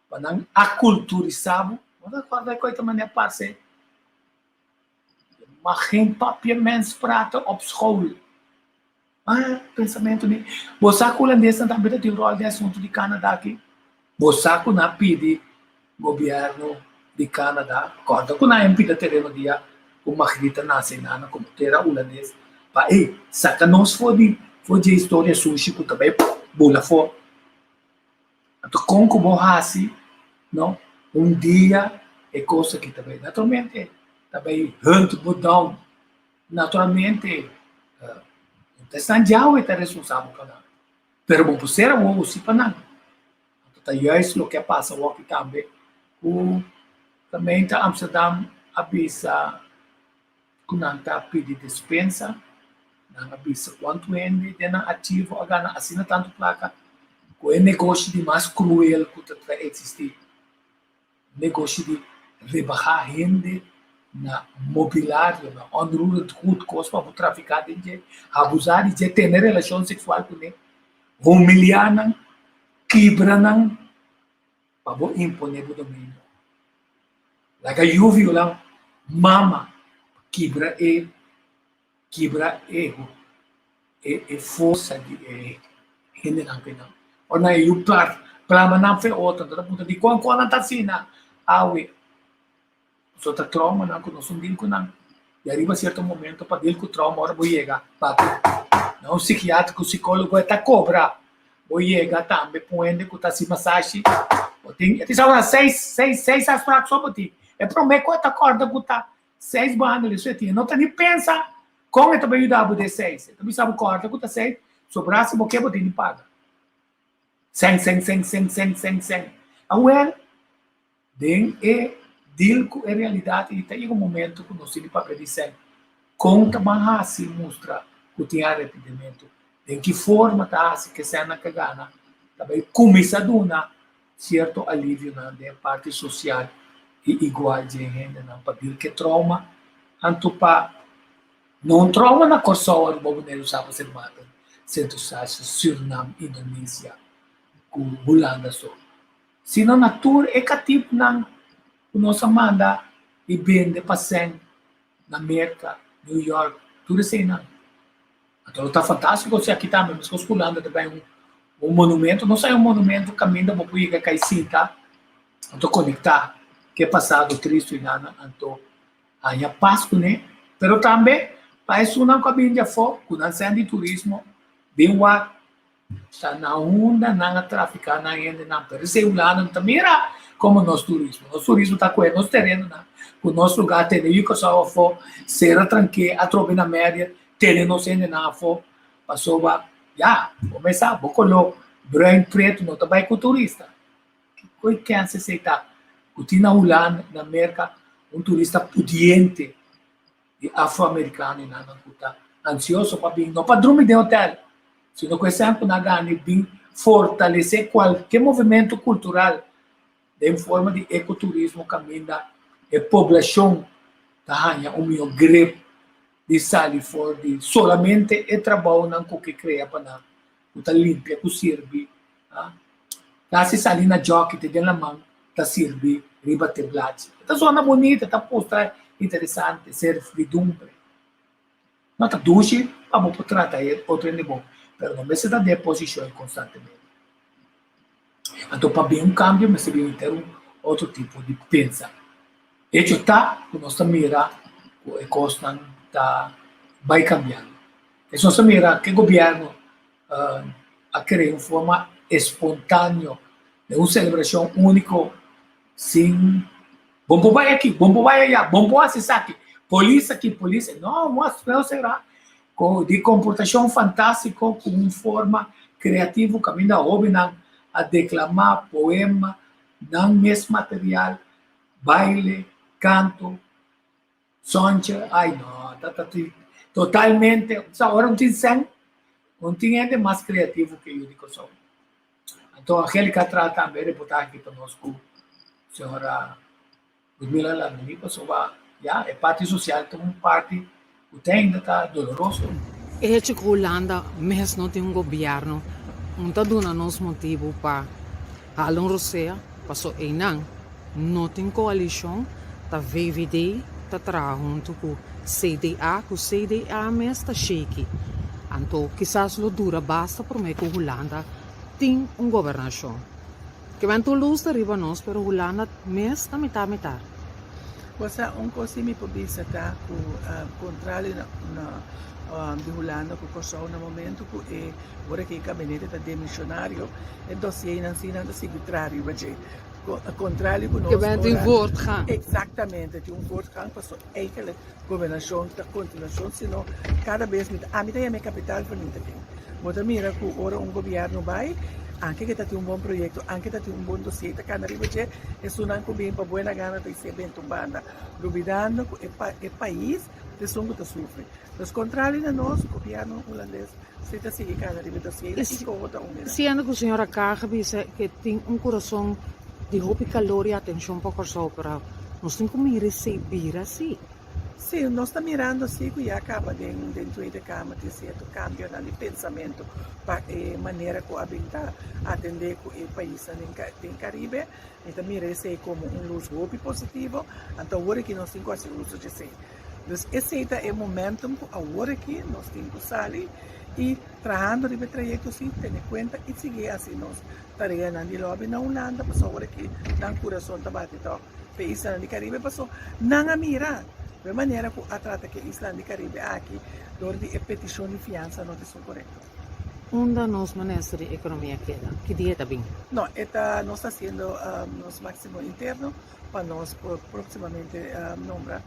pa nan akulturisá bo. Bo ta kòrda e kos ta manera parse? Mag geen papiaments praten op school. Ah, pensamentu di. Bo sa ku hulandesnan tambe ta tin ròl den asuntu di Canada aki? Bo sa ku nan a pidi gobièrnu di Canada, kòrda ku nan a pida tereno dia ku Margriet a nase einan komo tera hulandes, pa ey saka nos for di for dje historia sushi ku ta bai bula for. Anto kon ku bo hasi no un dia e kos aki ta bai naturalmente ta bai hunt bo down. Naturalmente, no ta esnan djawe ta responsabel pa nan, pero bo por ser awowo si pa nan. Anto ta juist loke a pasa awoki tambe ku gemeente Amsterdam a bisa ku nan ta pidi despensa, nan a bisa kuantu hende den nan archivo a gana asina tantu plaka ku e negoshi di mas kruel ku ta existi. Negoshi di rebahá hende na mobilario, na onroerend goed, kos pa bo trafiká den dje, abusá di dje, tene relashon seksual kuné, humiliá nan, kibra nan pa bo imponé bo dominio. Laga yu violá mama pa kibra e kibra e e e forsa di e hendenan ku nan. Ora nan e yu plar plama nan fe otro, nan ta puntra dikon kon nan ta asina awe. Pasobra ta traumanan ku nos no deal ku nan. I ariba sierto momento pa deal ku trauma ora bo yega bati na un sikiatriko, sikólogo e ta kobra. Bo yega tambe pa un hende ku ta hasi masashi. Bo tin e tin sa seis seis seis afsprak so bo tin. E promé ku e ta kòrda ku ta Seis banda di su e tin. E no ta ni pensa kon e ta bai yuda bo den seis. E ta bisa bo kòrda ku ta seis, sobrá si bo ke bo tin di paga. Sèn, sèn, sèn, sèn, sèn, sèn, sèn. Awèl, den e deal ku e realidat i ta yega un momento ku nos tin di papia di sèn. Kon ta ban hasi mustra ku tin arepentimentu? Den ki forma ta hasi ku e sènnan ka gana ta bai kuminsá duna sierto alivionan den e parti sosial i igual dje hendenan pa deal ku e trauma? Anto pa no un trauma na Kòrsou, Aruba, Boneiru, Saba, Sint Maarten, Sint Eustatius, Surinam, Indonesia ku Hulanda so. Sino na tur e katibnan ku nos a manda i bende pa sèn na Merka, New York, tur eseinan. Anto lo ta fantástiko si aki tambe meskos ku Hulanda ta bai un un monumento, nos hay un monumento kaminda bo por yega kai sinta, anto konektá ku e pasado tristu i nana, anto haña pas kuné, pero tambe pa esunnan ku a bini di afó ku nan sèn di turismo bin wak Ta na unda nan a trafiká nan hendenan, pero esei Hulanda no ta mira komo nos turismo. Nos turismo ta kohe nos terenonan ku nos lugá, tene yu Kòrsou afó, sera tranké, atrobe na media, tene nos hendenan afó, pasobra ya, bo mes sa, bo koló bruin, pretu no ta bai ku turista. Kiko e kèns esei ta ku tin na Hulanda, na Merka, un turista pudiente di afroamerikano i nan ku ta ansioso pa bin, no pa drumi den hotel, sino ku esei ku nan gana bin fortalesé kualke movementu kultural den forma di ekoturismo kaminda e poblashon ta haña un mihó grip di sali for di solamente e trabounan ku ke krea pa nan, ku ta limpia, ku sirbi. Kasi sali na jockey te den laman ta sirbi riba te blachi. E ta zona bunita, e ta pustra interesante, servidumbre. No ta dushi pa bo por trata e otro hende bon, pero no mester ta den e posishon ei konstantemente. Anto pa bin un kambio mester bin henter un otro tipo di pensa. Hecho ta ku nos ta mira ku e kosnan ta bai kambiando. Nos ta mira ke gobièrnu a krea un forma espontaneo den un selebrashon úniko sin bo por bai aki, bo por bai aya, bo por hasi esaki, polis aki, polis aya. No, un aspeo será di komportashon fantástiko ku un forma kreativo kaminda hóbennan a deklamá poema, nan mes material, baile, kanto. Sonche, ay no, ta ta totalmente, sa ora un tin sèn, un tin hende mas kreativo ke yu di Kòrsou. Anto Angelica a traha tambe e reportahe aki pa nos ku señora Ludmila Larmonie pasobra ya e parti sosial ta un parti ku te ainda ta doloroso. E hecho ku Hulanda mes no tin un gobièrnu un ta duna nos motibu pa hala un rosea paso einan No tin koalishon, ta VVD ta traha huntu ku CDA, ku CDA mes ta shaky. Anto kisas lo dura basta promé ku Hulanda tin un gobernashon. Kiben tur lus ta riba nos, pero Hulanda mes ta mitá mitá. Bo sa un kos si mi por bisa ta ku kontrali na di Hulanda ku Kòrsou na momento ku e ora ku e kabinete ta demishonario e dosienan si nan ta sigui traha riba dje. Contrario cu nos Que bent un voortgang. Exactamente, tin un voortgang paso eigenlijk gobernacion ta continuacion sino cada bes mi ta ami ta yama e capital vernietiging. Bo ta mira cu ora un gobierno bay anke ke ta tin un bon proyecto anke ta tin un bon dossier ta cana riba dje esunnan cu bin pa buena gana ta isé benta un banda lubidando cu e e pais ta esun cu ta sufri. Pues contrario na nos gobierno Hulandes Si ta sigui kana riba e dosier i kiko ta un mira. Siendo ku señora Kaag a bisa ke tin un kurason di hopi kalor i atenshon pa Kòrsou, pero nos tin ku mira esei bira si. Si, nos ta mirando si ku ya kaba den den Tweede Kamer tin sierto kambionan di pensamentu pa e manera ku a bin ta atendé ku e paisnan den den Karibe. Mi ta mira esei komo un lus hopi positivo, anto awor aki nos tin ku hasi uso dje esei. Dus esei ta e momentum ku awor aki nos tin ku sali i trahando riba e trayekto si tene kuenta i sigui hasi nos tareanan di lobby na Hulanda pasobra awor aki nan kurason ta bati tòg pa e islanan di Karibe pasobra nan a mira e manera ku a trata ku e islanan di Karibe aki dor di e petishon di fiansa no ta esun korekto. Unda nos minister di ekonomia keda? Ki dia e ta bin? No, e ta nos ta hasiendo nos máksimo interno pa nos por próksimamente nombra.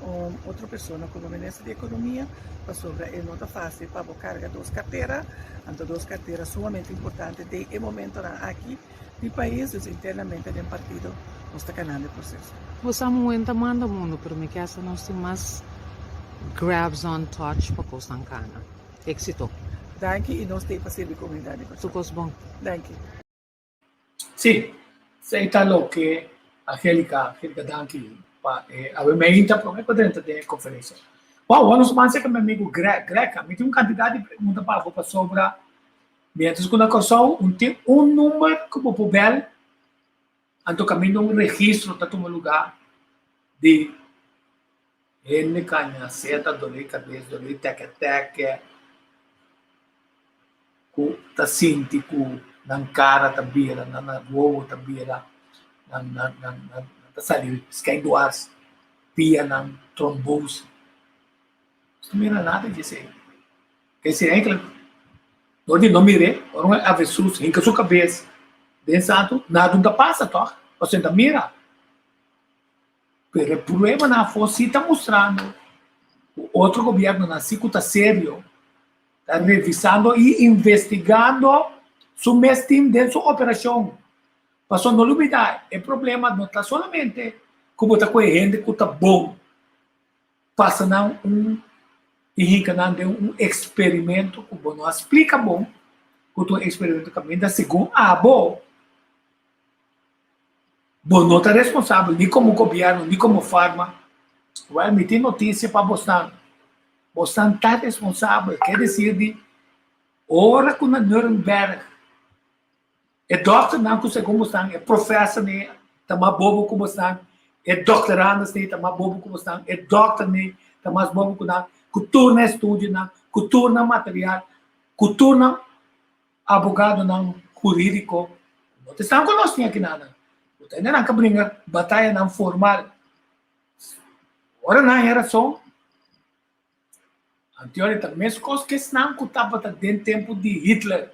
un otro persona komo minister di ekonomia pasobra e no ta fásil pa bo karga dos kartera, anto dos kartera sumamente importante den e momentonan aki di pais, dus internamente den partido nos ta kanando e proseso. Bo sa muhé ta manda mundu pero mi ke sa nos tin mas grabs on touch pa kosnan kana. Éxito. Danki i nos t'ei pa sirbi komunidat di Kòrsou. Tur kos bon. Danki. Sí, esei ta loke Angelica, Angelica danki pa e awe meinta prome pa drenta den e conferencia. Wow, awor nos ban cerca mi amigo Greg. Greg, mi tin un cantidad di pregunta pa bo pasobra mientras cu na Kòrsou un tin un number cu bo por bel, anto caminda un registro ta tuma lugar di Hende kaña seta, dolé kabes, dolé tèkè tèkè, ku ta sinti ku nan kara ta bira, nan wowo ta bira, nan nan nan nan ta sali skei duars, pianan trombose. Nos no mira nada di esei. Esei enkele dor di no mir'é, ora un avestruz hinka su kabes den santu, nada no ta pasa tòg, pasobra e ta mira. Pero e pruebanan afó sí ta mustrando ku otro gobièrnunan sí ku ta serio ta revisando i investigando su mes tim den su operashon. Pasobra no lubidá e problema no ta solamente ku bo ta kohe hende ku ta bon pasa nan un i hinka nan den un eksperimento ku bo no a splika bon ku ta un eksperimento kaminda segun abo Bo no ta responsabel ni komo gobièrnu ni komo farma. Wèl, mi tin notisia pa bosnan. Bosnan ta responsabel. Ke desir di ora ku na Nuremberg e dòkternan ku segun bosnan, e profèsornan ta mas bobo ku bosnan, e dòkterandesnan ta mas bobo ku bosnan, e dòkternan ta mas bobo ku nan, ku tur nan estudionan, ku tur nan material, ku tur nan Abogadonan hurídiko no ta esnan ku nos tin akinanan. Bo ta hende nan ka bringa batayanan formal. Ora nan haña rason, anteori ta meskos ku esnan ku tabata den tempu di Hitler,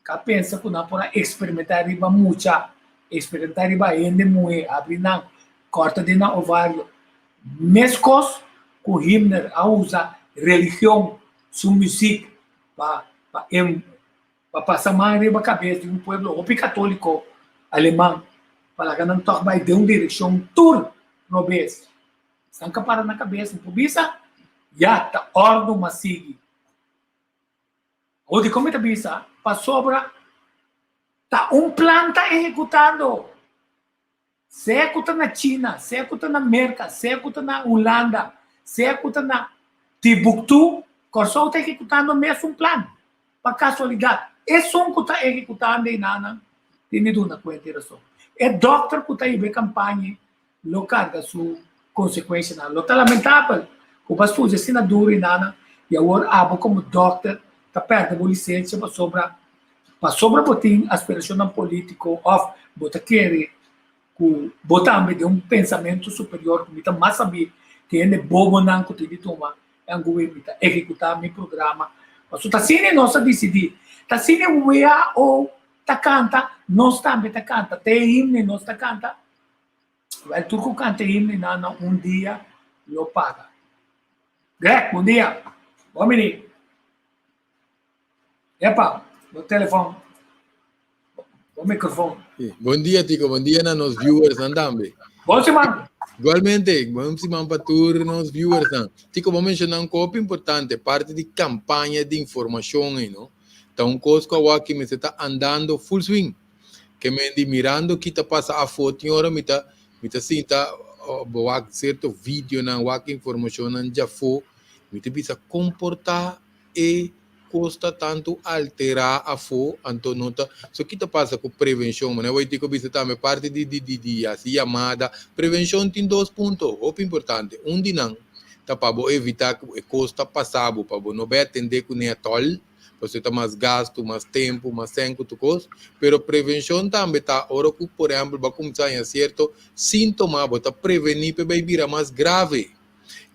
ka pensa ku nan por a eksperimentá riba mucha, eksperimentá riba hende muhé, abri nan, kòrta den nan ovario. Meskos ku Himmler a usa religion, su muzik, pa pa en pa pasa man riba kabes di un pueblo hopi katoliko aleman pa laga nan tòg bai den un direkshon tur robes. Esnan ka para na kabes no por bisa ya ta òrdu mas sigui. Awor dikon mi ta bisa? Pasobra ta un plan ta ehekutando. Sea ku ta na China, sea ku ta na Merka, sea ku ta na Hulanda, sea ku ta na Timbuktu, Kòrsou ta ehekutando mesun plan. Pa kasualidat, esun ku ta ehekutando einanan tin di duna kuenta i rason. E dòkter ku ta hiba e kampaña lo karga su konsekuenshanan. Lo ta lamentabel ku bo a studia asina duru einanan i awor abo komo dòkter ta pèrdè bo lisensia pasobra Pasobra bo tin aspirashonnan polítiko òf bo ta kere ku bo tambe den un pensamentu superior ku mi ta mas sabí ku hende bobonan ku tin di tuma e anguwe mi ta ehekutá mi programa. Pasobra ta asina nos a disidí, ta asina e WHO ta kanta, nos tambe ta kanta, te e himne nos ta kanta. Wèl tur ku kanta e himne nan na un dia lo paga. Greg, bon dia. Bon bini. Epa, bo telefon, bo microfon. Bon dia Tico, bon dia na nos viewers nan tambe. Bon siman. Igualmente, bon siman pa tur nos viewers nan. Tico, bo menciona un kopi importante, parti di campaña di informacion ei, no? Ta un kos ku awaki mester ta andando full swing. Ke men di mirando ki ta pasa afó, tin ora mi ta mi ta sinta bo wak sierto videonan, wak informacionnan djafó, mi ta bisa komportá e kos ta tantu alterá afó, anto no ta, so ki ta pasa ku prevenshon? Manera Waitico bisa tambe parti di di di di hasi yamada, prevenshon tin dos punto hopi importante, un di nan ta pa bo evitá ku e kos ta pasa bo, pa bo no bai atendé kuné atòl, pasobra ta mas gastu, mas tempu, mas sèn ku tur kos, pero prevenshon tambe ta ora ku por ehèmpel bo a kuminsá haña sierto síntoma bo ta prevení pa e bai bira mas grave.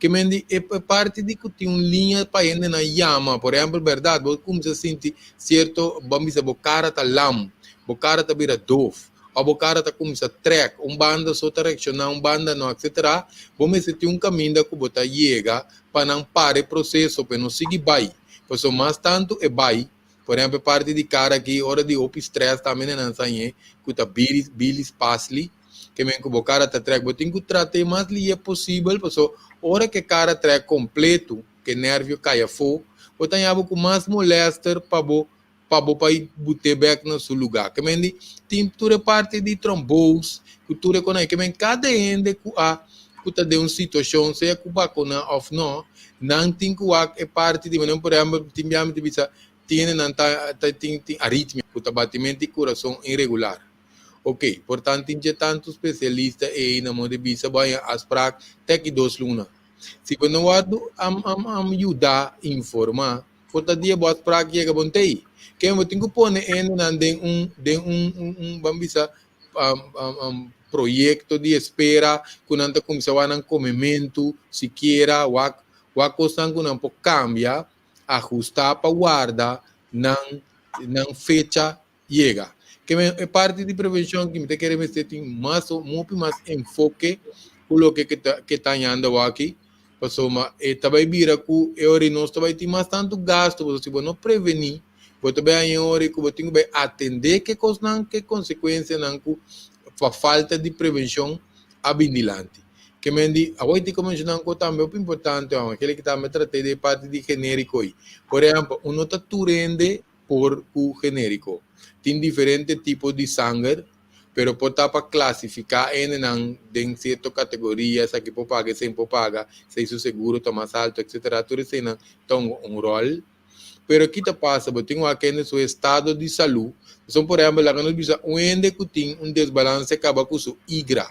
Ke men di e parti di ku tin un liña pa hendenan yama, por ehèmpel bèrdat bo kuminsá sinti sierto, bo a bisa bo kara ta lam, bo kara ta bira dof, òf bo kara ta kuminsá trèk, un banda so ta reakshoná, un banda no, etsetera, bo mester tin un kaminda ku bo ta yega pa nan para e proseso pa e no sigui bai. Pasobra mas tantu e bai, por ehèmpel e parti di kara aki, ora di hopi strès tambe nan sa ñe ku ta bili bilis pasli, ke men ku bo kara ta trèk. Bo tin ku trat'é mas lihe posibel pasobra ora ku e kara trèk kompletu, ku e nèrvio kai afó, bo ta haña bo ku mas molèster pa bo pa bo bai but'é bèk na su lugá. Ke men di tin tur e parti di tromboos ku tur e konai. Ke men kada hende ku a ku ta den un situashon sea ku bakuná òf nò, nan tin ku wak e parti di manera por ehèmpel tin bia mi ta bisa tin hendenan ta ta tin tin aritmia ku ta batimentu di kurason iregular. Oke, por tantu tin dje tantu spesialista ei na modo di bisa bo haña afsprak te aki dos luna. Si bo no wòrdu am am am yuda informá Por ta dia bo a sprak yega bon tei. Ken bo tin ku pone hendenan den un den un un un ban bisa proyekto di espera ku nan ta kuminsá wak nan komementu sikiera wak wak kosnan ku nan por kambia ahustá pa warda nan nan fecha yega. Ke men e parti di prevenshon ki mi ta kere mester tin mas hopi mas enfoke ku loke ke ta ke ta hañando awaki, pasobra e ta bai bira ku e ora nos ta bai tin mas tantu gasto, pasobra si bo no prevení bo ta bai haña e ora ku bo tin ku bai atendé ke kosnan ke konsekuensianan ku pa falta di prevenshon a bin dilanti. Ke men di awor ti ku menshoná un kos tambe hopi importante, kila ki tambe trat'é di e parti di genériko ei. Por ehèmpel, un no ta tur hende por ku genériko. Tin diferente tipo di sanger, pero por ta pa klasifiká hendenan den sierto kategoria, esaki por paga, esei no por paga, esei su seguro ta mas alto, etsetera. Tur eseinan ta hunga un ròl. Pero ki ta pasa? Bo tin wak hende su estado di salú. Pasobra, por ehèmpel, laga nos bisa un hende ku tin un desbalanse kaba ku su igra.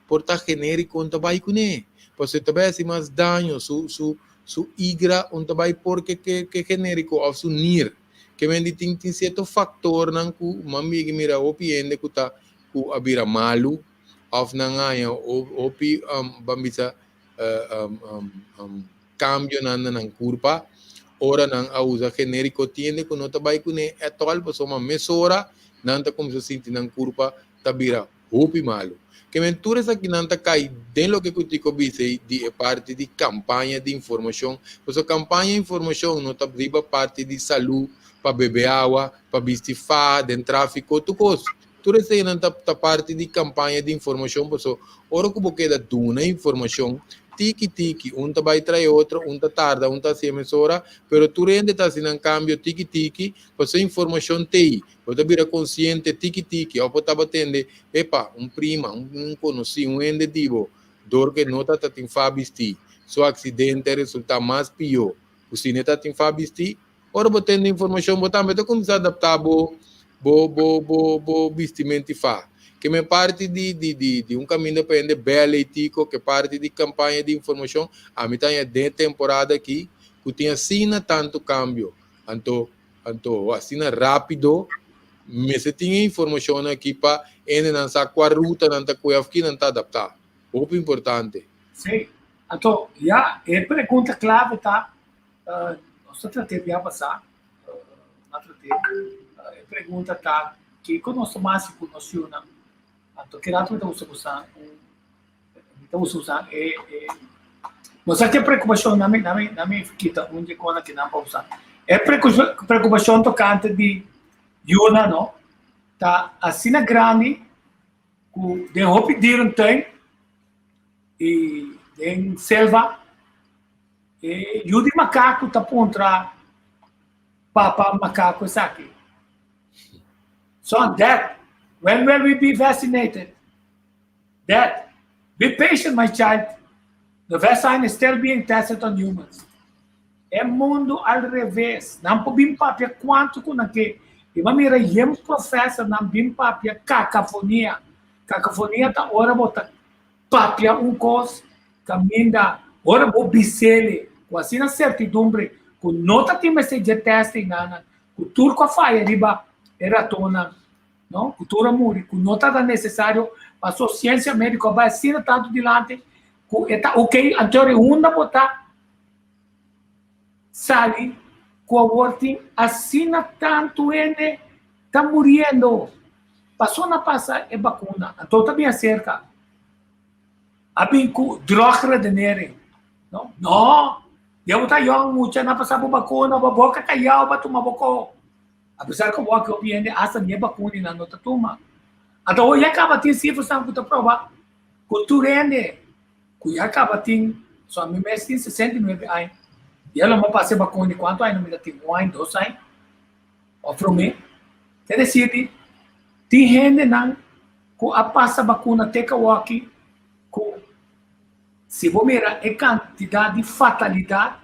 Por ta genériko un ta bai kuné, pasobra e ta bai hasi mas daño. Su, su, su igra un ta bai por ke ke ke genériko òf su nir. Ke men di tin tin sierto faktornan ku mami mira hopi hende ku ta ku a bira malu òf nan haña hopi ban bisa kambionan na nan kurpa ora nan a usa genériko. Tin hende ku no ta bai kuné ètòl pasobra mesora nan ta kuminsá sinti nan kurpa ta bira hopi malu. Ke men tur esakinan ta kai den loke ku Tico bisa ei di e parti di kampaña di informashon, pasobra kampaña informashon no ta riba parti di salú, pa bebe awa, pa bisti faha den tráfiko, tur kos. Tur eseinan ta ta parti di kampaña di informashon pasobra ora ku bo keda duna informashon tiki tiki, un ta bai trae otro, un ta tarda, un ta hasié mesora, pero tur hende ta hasi nan kambio tiki tiki pasobra informashon t'ei. Bo ta bira konsiente tiki tiki òf bo tabata tende, epa, un prima, un konosí, un hende di bo, dor ku e no ta tin fa bistí, su aksidente a resultá mas pió ku si no e ta tin fa bistí. Ora bo tende informashon, bo tambe ta kuminsá adaptá bo bo bo bo bo bistimentu i fa. Ke men parti di di di di un kaminda pa hende bèl ei tiko, ke parti di kampaña di informashon, ami ta haña den e temporada aki ku tin asina tantu kambio. Anto Anto asina rápido mester tin e informashonnan aki pa hendenan sa kua ruta nan ta kue òf ki nan ta adaptá. Hopi importante. Sí. Anto, ya, e pregunta klave ta, nos ta trat'é bia pasá, no a trat'é, e pregunta ta, kiko nos ta hasi ku nos yunan? Anto, ki rato mi ta gusta usa un Mi ta usa usa e e Bo sa ke preokupashon na mi na mi na mi kita un di e kosnan ki nan pa usa. E preokupashon tokante di yuna no ta asina grandi ku den hopi dierentuin i den selva e yu di makaku ta puntra papa makaku esaki, Son, dad, when will we be vaccinated? Dad, be patient my child, the vaccine is still being tested on humans. E mundu al reves, nan por bin papia kuantu ku nan ke. I bo a mira yen profesornan bin papia kakafonia. Kakafonia ta ora bo ta papia un kos kaminda ora bo bis'ele ku asina sertidumbre ku no ta tin mester dje testing nan ku tur ku a faya riba e ratonnan. No, ku tur a muri, ku no tabata nesesario, paso siensia médiko a bai asina tantu dilanti ku e ta ok, anto e unda bo ta sali ku awor tin asina tantu hende ta muriendo. Paso nan pasa e bakuna, anto ta bin aserka. A bin ku drogredenering. No, no. Ya bo ta yòn mucha, nan pasa bo bakuna, bo boka kayau, bo a tuma bo ko. Apesar ku bo aki hopi hende asta ni e bakuna nan no ta tuma. Anto hoy ya kaba tin sifrasnan ku ta proba ku tur hende ku ya kaba tin, so ami mes tin 69 aña, ya lo mi pasa e bakuna di kuantu aña mi ta tin? Un aña, dos aña òf promé. Ke desir di tin hendenan ku a pasa bakuna te kawòki ku si bo mira e kantidat di fatalidat,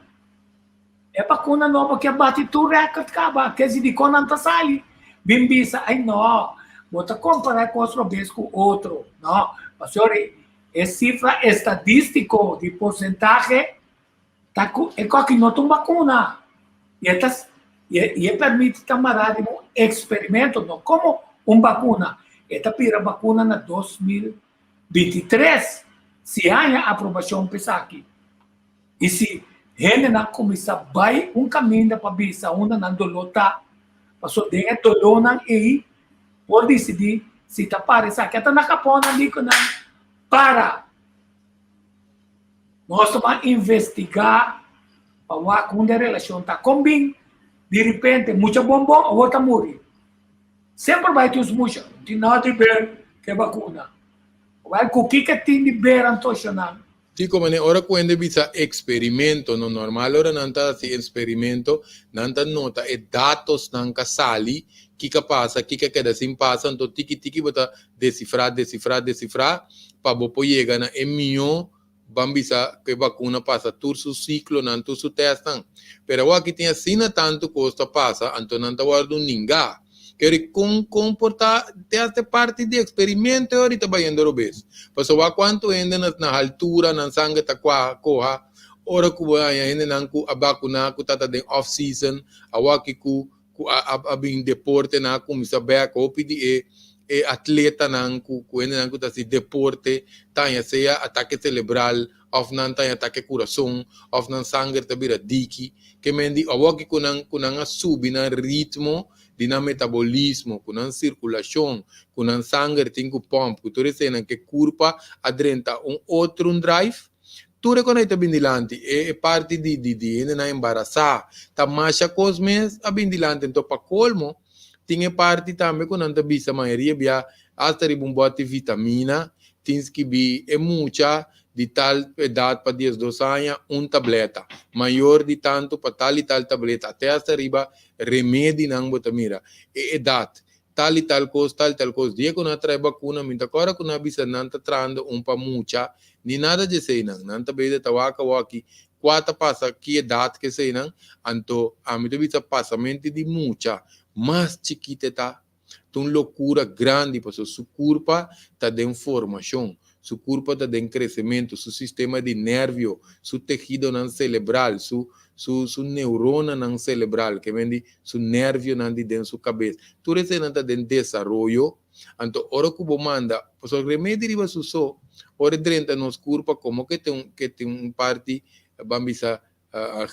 E bakuna nobo ke bati tur record kaba, kezi dikon nan ta sali bin bisa ay no, bo ta kompara e kos robes ku otro, no, pasobra e sifra estadistiko di porsentahe ta ku e koki no ta un bakuna i e ta i e permiti ta mará riba un eksperimento, no komo un bakuna, e ta bira bakuna na 2023 si haña aprobashon pa esaki. I si hendenan kuminsá bai un kaminda pa bisa unda nan doló ta, pasobra den e dolónan ei por disidí si ta para esaki. Ata na Japon nan di ku nan para. Nos ta ban investigá pa wak unda e relashon ta. Kon bin di ripente mucha bonbon awor ta muri? Semper bai tin un mucha, no tin nada di ber ku e bakuna. Wèl ku kiko tin di ber anto shonnan? Kiko manera ora ku hende bisa eksperimento no normal ora nan ta hasi eksperimento nan ta nota e datosnan ka sali kiko a pasa kiko a keda sin pasa anto tiki tiki bo ta desifra desifra desifra pa bo por yega na e mihó ban bisa ku e bakuna pasa tur su siklonan tur su tèstnan pero awor aki tin asina tantu kos ta pasa anto nan ta wòrdu ninga. Keri kon kon por ta te hasta e parti di eksperimento e ora ta bayendo robes. Pasobra wak kuantu hende na na haltura nan sanger ta kua koha ora ku bo haña hendenan ku a bakuná ku ta ta den off season awaki ku ku a a a bin deporte nan a kuminsá bèk hopi di e e atletanan ku ku hendenan ku ta hasi deporte ta haña sea atake selebral òf nan ta haña atake kurason òf nan sanger ta bira diki. Ke men di awoki ku nan ku nan a subi nan ritmo di nan metabolismo, ku nan sirkulashon, ku nan sanger tin ku pòmp, ku tur eseinan ke kurpa a drenta un otro un drive. Tur e konai ta bin dilanti. E e parti di di di hendenan embarasá ta masha kos mes a bin dilanti. Anto pa kolmo tin e parti tambe ku nan ta bisa mayoria bia asta riba un bòt di vitamina tin skibí e mucha di tal edat pa 12 aña un tableta, mayor di tantu pa tal i tal tableta, te asta riba remedinan bo ta mira e edat, tal i tal kos, tal i tal kos. Dia ku nan a trae bakuna mi ta kòrda ku nan a bisa nan ta trahando un pa mucha, ni nada dje eseinan, nan ta bebe ta wak awaki kua ta pasa ki edat ke eseinan, anto ami ta bisa pasamenti di mucha mas chikit e ta. Ta un lokura grandi pasobra su kurpa ta den formashon, su kurpa ta den kresementu, su sistema di nervio, su tehidonan selebral, su su su neuronanan selebral, ke men di su nervionan di den su kabes, tur eseinan ta den desaroyo. Anto ora ku bo manda, pasobra remedi riba su so, ora e drenta nos kurpa komo ke tin un ke tin un parti ban bisa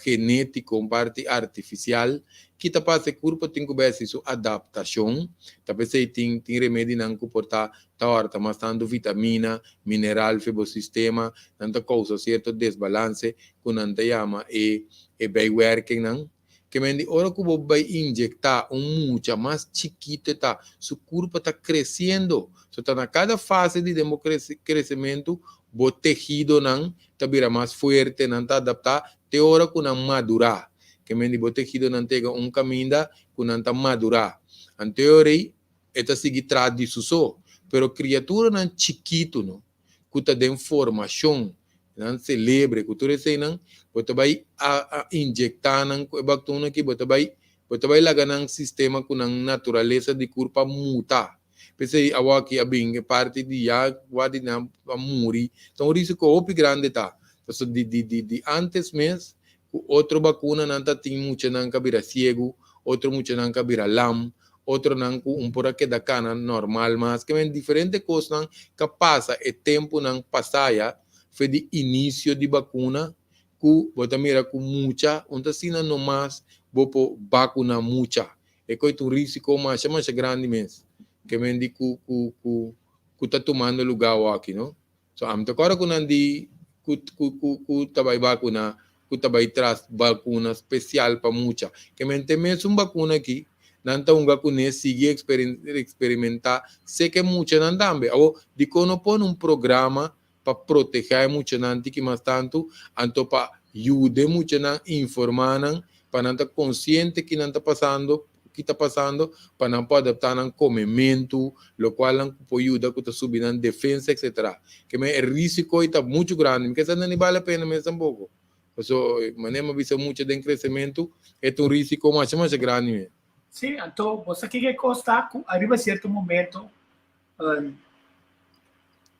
genétiko, un parti artifisial, ki ta pasa e kurpo tin ku bai hasi su adaptashon, ta p'esei tin tin remedinan ku por ta ta òrta mas tantu vitamina, mineral fe bo sistema, nan ta kousa sierto desbalanse ku nan ta yama e e bijwerkingnan. Ke men di ora ku bo bai injektá un mucha mas chikitu e ta, su kurpo ta kresiendo, so ta na kada fase di den bo kresementu bo tehidonan ta bira mas fuerte, nan ta adaptá te ora ku nan madurá. Ke men di bo tehidonan ta yega un kaminda ku nan ta madurá. Anto e ora ei e ta sigui traha di su so. Pero kriaturanan chikitu no, ku ta den formashon, nan selebre ku tur eseinan, bo ta bai a injektá nan ku e bakuna aki, bo ta bai bo ta bai laga nan sistema ku nan naturalesa di kurpa muta. P'esei awaki a bin e parti di ya wak di nan a muri ta un risiko hopi grandi ta. Pasobra di di di di antes mes ku otro bakuna nan ta tin muchanan ka bira siegu, otro muchanan ka bira lam, otronan ku un por a keda kana normal mas. Ke men diferente kosnan ka pasa e tempunan pasá ya fe di inisio di bakuna ku bo ta mira ku mucha un ta asina nomas bo por bakuna mucha. E koi ta un risiko masha masha grandi mes. Ke men di ku ku ku ku ta tumando lugá awaki no. So ami ta kòrda ku nan di ku ku ku ku ta bai bakuna ku ta bai tras bakuna spesial pa mucha. Ke men te mesun bakuna aki nan ta hunga kuné sigui eksperimentá seke muchanan tambe. Awor dikon no pone un programa pa protehá e muchanan tiki mas tantu anto pa yuda e muchanan informá nan pa nan ta konsiente ki nan ta pasando ki ta pasando pa nan por adaptá nan komementu, lokual nan ku por yuda ku ta subi nan defensa etcetera. Ke men e risiko ei ta muchu grandi, mi ke sa nan ni bale pena mes tampoko. Paso manera mi a bisa mucha den kresementu e ta un risiko masha masha grandi mes. Sí, anto bo sa kiko e kos ta ku ariba sierto momento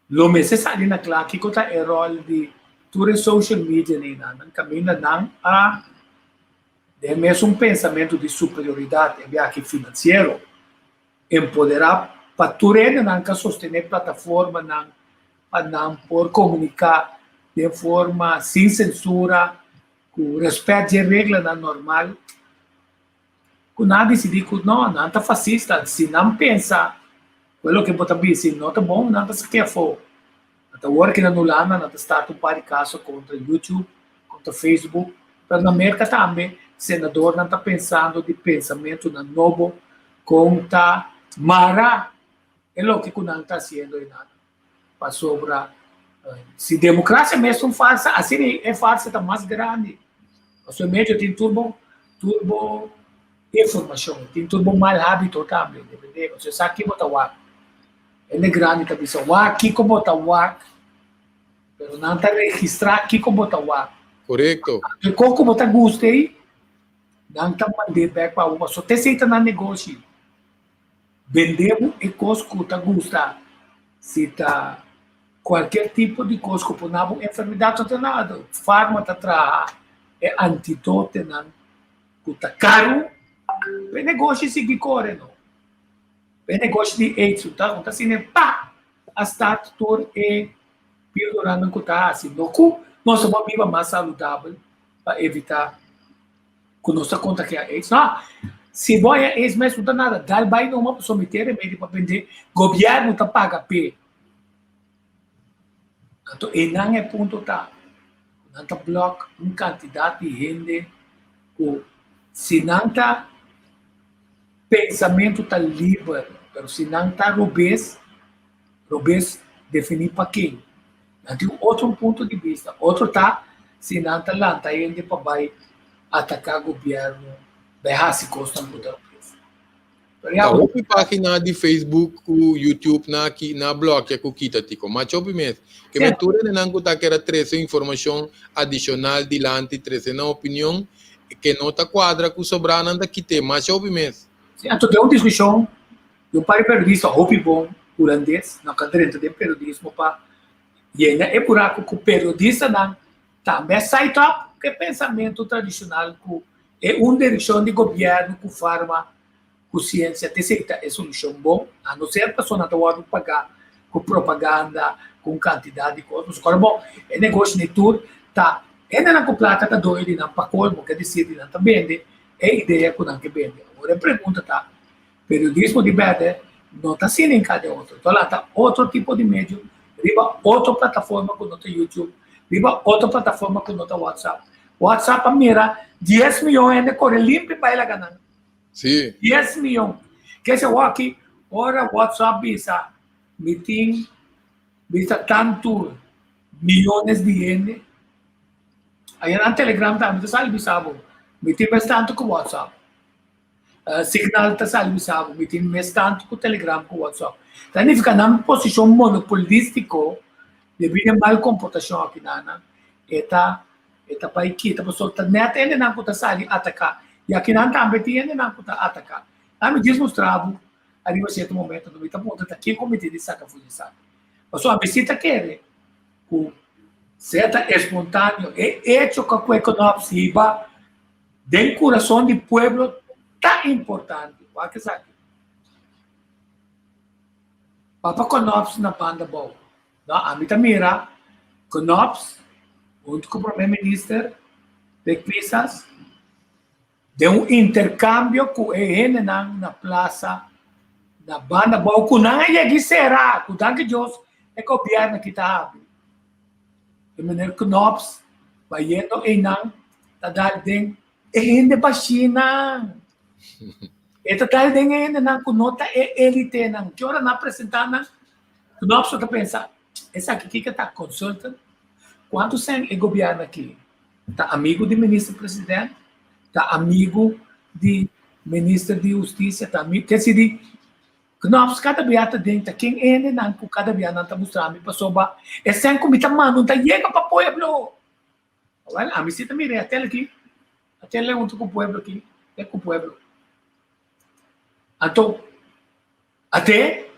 lo mester sali na kla kiko ta e ròl di tur e social media einan, nan kaminda nan a Den mesun pensamentu di superioridat e biaha finansiero, empoderá pa tur hendenan ka sostené plataformanan pa nan por komuniká den forma sin sensura, ku rèspèt dje reglanan normal, ku nan a disidí ku no, nan ta fasista, si nan pensa ku e loke bo ta bisa no ta bon, nan ta saké afó. Nan ta wòrk na Hulanda, nan ta start un par di kaso kontra YouTube, kontra Facebook, pero na Merka tambe senadornan ta pensando di pensamentunan nobo kon ta mara e loke ku nan ta hasiendo einan. Pasobra si demokrasia mes ta un farsa, asina e farsa ta mas grandi. Pasobra e medio tin tur bo tur bo informashon, tin tur bo mal habito tambe, depende, pasobra esaki bo ta wak. Hende grandi ta bisa wak kiko bo ta wak, pero nan ta registrá kiko bo ta wak. Korekto. E kos ku bo ta gusta ei, nan ta mand'é bèk pa bo pasobra te esei ta nan negoshi. Bendé bo e kos ku ta gusta, si ta kualkier tipo di kos ku por na bo enfermedat òf nada, farma ta traha e antidotenan ku ta karu pa e negoshi sigui kore no. E negoshi di aids un ta un ta asina pa a start tur e píldoranan ku ta hasi no ku nos ta por biba mas saludabel pa evitá ku nos ta kontagiá aids no si bo haña aids mes no ta nada dal bai numa pasobra mi tin remedi pa bende gobièrnu ta paga p'e anto einan e punto ta ku nan ta blòk un kantidat di hende ku si nan ta Pensamentu ta liber, pero si nan ta robes, robes definí pa ken? Nan tin un otro punto di bista. Otro ta si nan ta lanta hende pa bai ataká gobièrnu, bai hasi kosnan ku ta robes. Pero ya. Ta hopi página di Facebook ku YouTube na ki na blòkia ku kita tiko. Macha hopi mes. Ke men tur hendenan ku ta kere trese informashon adishonal dilanti, trese nan opinion, Ke no ta kuadra ku sobranan ta kit'é masha hopi mes. Sí, anto den un diskushon di un par di periodista hopi bon hulandes, nan ka drenta den periodismo pa yena e buraku ku periodistanan tambe a site up ku e pensamentu tradishonal ku e un direkshon di gobièrnu ku farma ku siensia ta esei ta e solushon bon, a no ser pasobra nan ta wòrdu pagá ku propaganda, ku un kantidat di kos. Pasobra kòrda bon, e negoshi nei tur ta hendenan ku plaka ta doño di nan pa kolmo, ke desir di nan ta bende e idea ku nan ke bende. Awor e pregunta ta, periodismo di bèrdè no ta asina en kada otro, ta lanta otro tipo di medio riba otro plataforma ku no ta YouTube, riba otro plataforma ku no ta WhatsApp. WhatsApp a mira dies miyon hende kore limpi bai laga nan. Sí. 10 miyon. Kese awaki, ora WhatsApp bisa, mi tin bisa tantu miyones di hende. Aya nan Telegram tambe ta sali bisa bo, mi tin mes tantu ku WhatsApp. Uh, Signal ta sali bisa bo, mi tin mes tantu ku Telegram ku WhatsApp. Ta nifica nan posishon monopolistico debido e mal komportashon aki nan, e ta E ta bai kita pasobra ta nèt hendenan ku ta sali ataká. I akinan tambe tin hendenan ku ta ataká. Ami djis mustra bo ariba sierto momento mi ta puntra ta ken ku mi tin di saka for di esaki. Pasobra ami si ta kere ku sea ta espontaneo e echo ku a Knops hiba den kurason di pueblo ta importante. Wak esaki. Papa Knops na banda bou. No, ami ta mira Knops hunto ku Prome Minister Rick Pisas den un interkambio ku e hendenan na Plaza. Na banda bou ku nan a yega i sera, ku danki Dios e gobièrnu aki ta habri. E meneer Knops bayendo einan ta dal den e hende bashinan. E ta dal den e hendenan ku no ta e elitenan. Ki ora nan a presentá nan, Knops ta pensa, esaki kiko ta, consultant? Kuantu sèn e gobièrnu aki ta amigu di minister president, ta amigu di minister di hustisia, ta amigu, ke si di Knops kada bia ta den ta ken hendenan ku kada bia nan ta mustra mi pasobra e sèn ku mi ta manda no ta yega pa pueblo. Awel ami si ta mira e atel aki, atel e huntu ku pueblo aki, e ku pueblo. Anto ate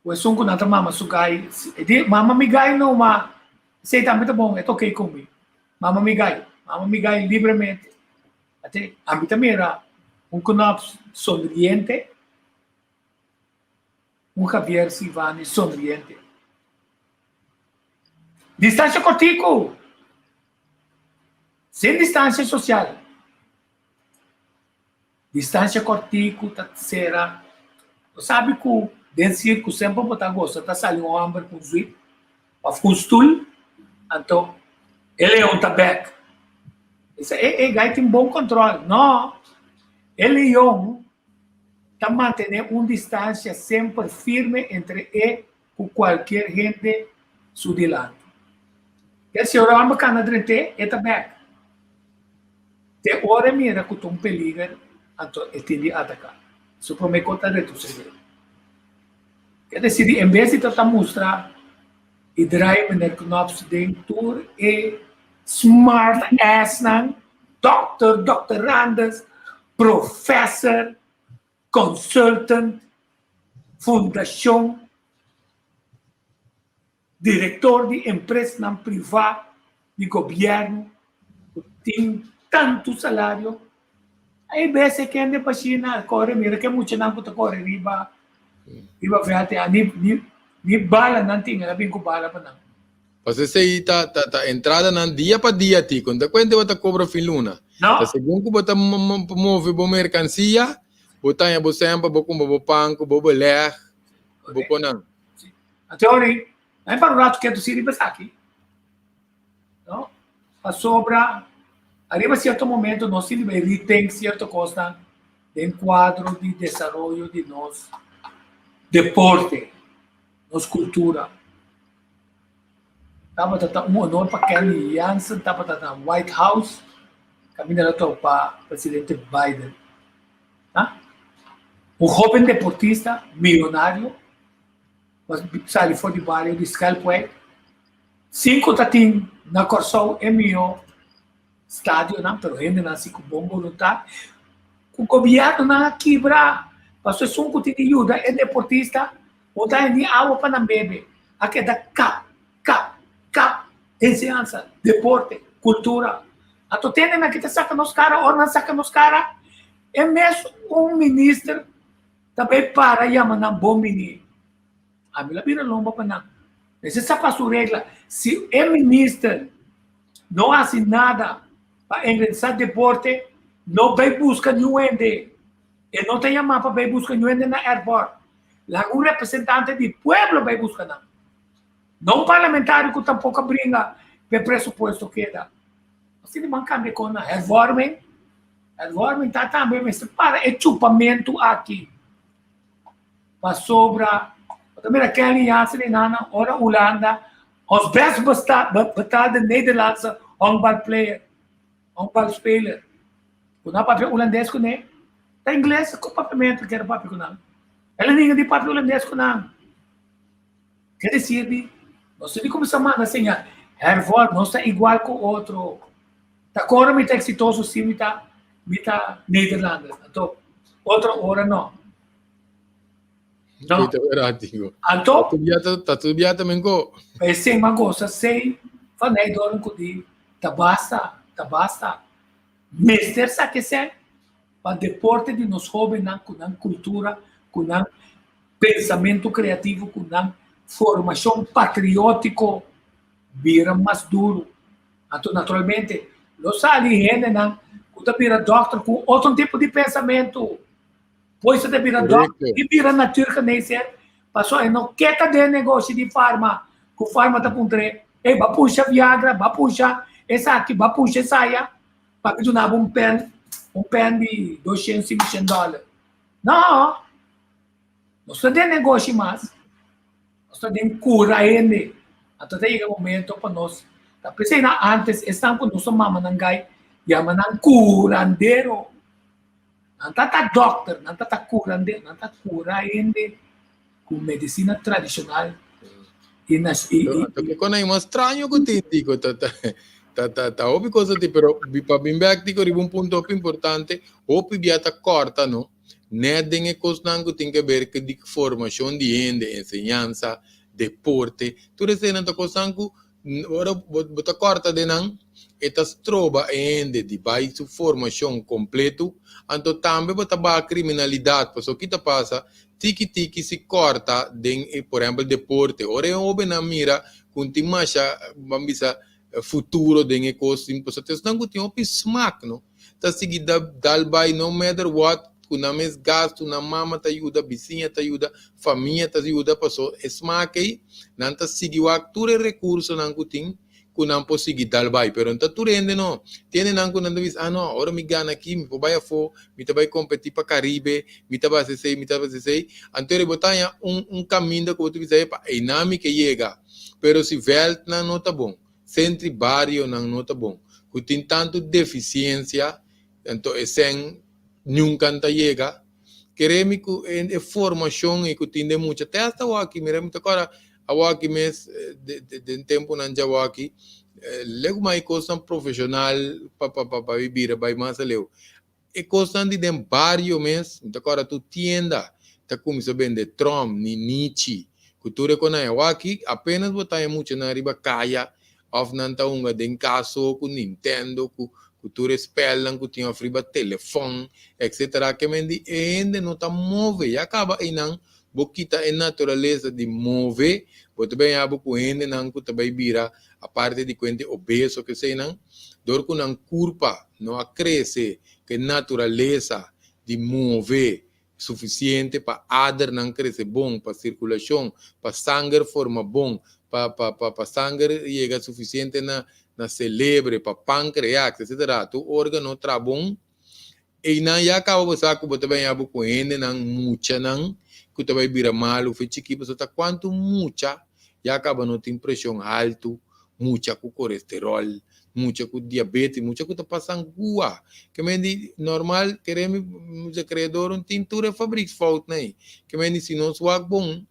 Ku esun ku nan ta mama su gai, e di, Mama mi gai no, ma esei tambe ta bon, e ta okey ku mi. Mama mi gai, mama mi gai libremente. Ate, ami ta mira un Knops sonriente, un Javier Silvani sonriente. Distansha kortiku, sin distansha sosial. Distancia cortico ta cera. Bo sabi cu den circo semper bo ta goza ta sali un homber cu un zwip of cu un stoel, anto e leon ta bek. Bisa e e guy tin bon control. No, e leon ta mantene un distancia semper firme entre e cu cualkier hende su dilanti. Te si ora homber cana drent'é, e ta bek. Te ora e mira cu ta un peliger, anto e tin di ataca. Su prome cos ta retroceder. Ke decidi en bes di ta ta mustra y draai meneer Knops den tur e smart ass nan, dokter, dokterandes, professor, consultant, fundacion, Direktor di empresanan privá di gobièrnu ku tin tantu salario, ei bes e kende pa China a kore, mira ke muchanan ku ta kore riba riba vèlt ei, ni ni ni bala nan tin, el a bin ku bala pa nan. Pasobra esei ta ta ta entradanan dia pa dia Tico, no ta kuenta bo ta kobra fin luna. No. Ta segun ku bo ta move bo merkansia, bo ta haña bo sèn pa bo kumpra bo pan ku bo belèg, bo konan. Anto, nan para un ratu ketu si riba esaki, no? Pasobra ariba sierto momento nos tin di bai rethink sierto kosnan den kuadro di desaroyo di nos deporte, nos kultura. Tabata ta un honor pa Kenley Jansen tabata na White House kaminda el a topa presidente Biden. Ha? Un hoben deportista miyonario sali for di bario di Schelpwijk. Sin ku ta tin na Kòrsou e mihó stadionan, pero hendenan si ku bon boluntat. Ku gobièrnunan a kibra pasobra esun ku tin di yuda e deportista no ta haña ni awa pa nan bebe. A keda kap, kap, kap enseñansa, deporte, kultura. Anto tendenan ki ta saka nos kara, ora nan saka nos kara e mes un minister ta bay para yama nan bon bini. Ami la bira lomba pa nan. Mester sa pa su regla. Si e minister no haci nada pa engrandisa deporte, no bay busca niun hende. E no ta yama pa bay busca niun hende na airport. Laga un representante di pueblo bay busca nan. No un parlamentario cu tampoco a bringa p'e presupuesto keda. Asina ban cambia con nan. Hervorming. Hervorming ta tambe mester para e chupamentu aki. Pasobra, bo ta mira Kelly Jansen i Nana ora Hulanda, ons best betaalde Nederlandse honkbalplayer, honkbalspeler. Ku nan papia Hulandes kuné, ta ingles ku papiamentu kier papia ku nan. El a ninga di papia Hulandes ku nan. Ke desir di, nos tin di kuminsá manda señal, hervorm, nos ta igual ku otro. Ta kora mi ta eksitoso si mi ta mi ta Nederlander, anto otro ora no. No. Ta verdad, digo. Anto? Ta tur bia también ko. Esei m'a gosa sei van Nijdoorn ku di ta basta, ta basta. Mester sa kesei pa deporte di nos hobennan ku nan kultura, ku nan pensamentu kreativo, ku nan formashon patriotiko bira mas duru. Anto naturalmente lo sali hendenan ku ta bira dòkter ku otro tipo di pensamentu. Pois ta bira dòkter i bira natuurgeneesheer, pasobra e no ke ta den negoshi di farma, ku farma ta puntr'é, ey, bo a pusha Viagra, bo a pusha esaki, bo a pusha esaya, pa mi duna bo un pen, un pen di doshen, sinshen dòler. No! Nos ta den negoshi mas, nos ta den kura hende. Anto ta yega momento pa nos ta p'esei nan antes esnan ku nos mamanan gai yama nan kurandero. Nan ta ta dòkter, nan ta ta kurandero, nan ta kura hende ku medisina tradishonal i na i i. Anto kiko nan e mas straño ku tin Tico ta ta ta ta ta hopi cosa tin pero pa bin bek Tico riba un punto hopi importante hopi bia ta kòrta no Nèt den e kosnan ku tin ke ber ku di formashon di hende, enseñansa, deporte, tur eseinan ta kosnan ku ora bo ta kòrta den nan, e ta stroba e hende di bai su formashon kompletu, anto tambe bo ta baha kriminalidat, pasobra ki ta pasa, tiki tiki si kòrta den e por ehèmpel deporte, ora e hóbennan mira ku tin masha ban bisa futuro den e kos, pasobra ta esnan ku tin hopi smak no. ta sigui da dal bai no matter what ku nan mes gastu nan mama ta yuda bisiña ta yuda famia ta yuda paso e smak ei nan ta sigui wak tur e rekursonan ku tin ku nan por sigui dal bai pero no ta tur hende no tin hendenan ku nan ta bisa ah no ora mi gana aki mi por bai afó mi ta bai kompetí pa karibe mi ta basa esei mi ta basa esei anto bo ta haña un un kaminda ku bo ta bisa epa einan mi ke yega pero si vèltnan no ta bon. Sentri barionan no ta bon. Ku tin tantu defisiensia, anto e sèn nunka ta yega. Kere mi ku e formashon ei ku tin den mucha te asta awaki, mira mi ta kòrda awaki mes den tempunan djawaki, legu mas e kosnan profeshonal pa pa bira bai mas aleu. E kosnan di den bario mes, mi ta kòrda tur tienda ta kuminsá bende tròm, ninichi, ku tur e konai. Awaki apenas bo ta haña muchanan riba kaya òf nan ta hunga den kas so ku Nintendo, ku ku tur e spèlnan ku tin òf riba telefòn, etsetera. Ke men di e hende no ta move. Ya kaba einan bo kita e naturalesa di move, bo ta bai haña bo ku hendenan ku ta bai bira Aparte di kuente obeso keseinan, dor ku nan kurpa no a krese ku e naturalesa di move sufisiente pa adernan krese bon, pa sirkulashon, pa sanger forma bon, pa pa pa pa sanger yega sufisiente na na selebre, pa pankreaks, etsetera, tur organo traha bon, Einan ya kaba bo sa ku bo ta baña bo ku hendenan, muchanan ku ta bai bira malu fe chikí pasobra ta kuantu mucha ya kaba no tin preshon haltu, mucha ku kolesteròl, mucha ku diabetes, mucha ku ta pasa angua. Ke men di normal kere mi de kreador un tin tur e fabriksfoutnan ei. Ke men di si nos wak bon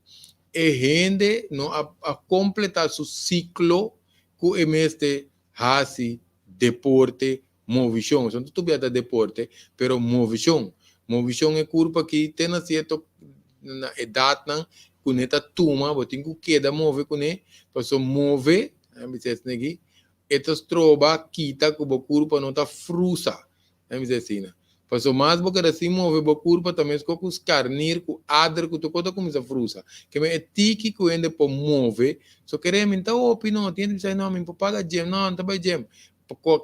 e hende no a a kompletá su siklo ku e mester hasi deporte Movishon, esei no ta tur bia ta deporte, pero movishon. Movishon e kurpa aki te na sierto na edatnan ku ne ta tuma, bo tin ku keda move kuné, pasobra move, a bisa esei aki, e ta stroba kita ku bo kurpa no ta frusa, a bisa asina. Pasobra mas bo keda sin move bo kurpa ta meskos ku skarnir, ku ader, ku tur kos ta kuminsá frusa. Keme e tiki ku hende por move, so kere mi no ta hopi no, tin hende bisa no mi no por paga gym, no mi ta bai gym.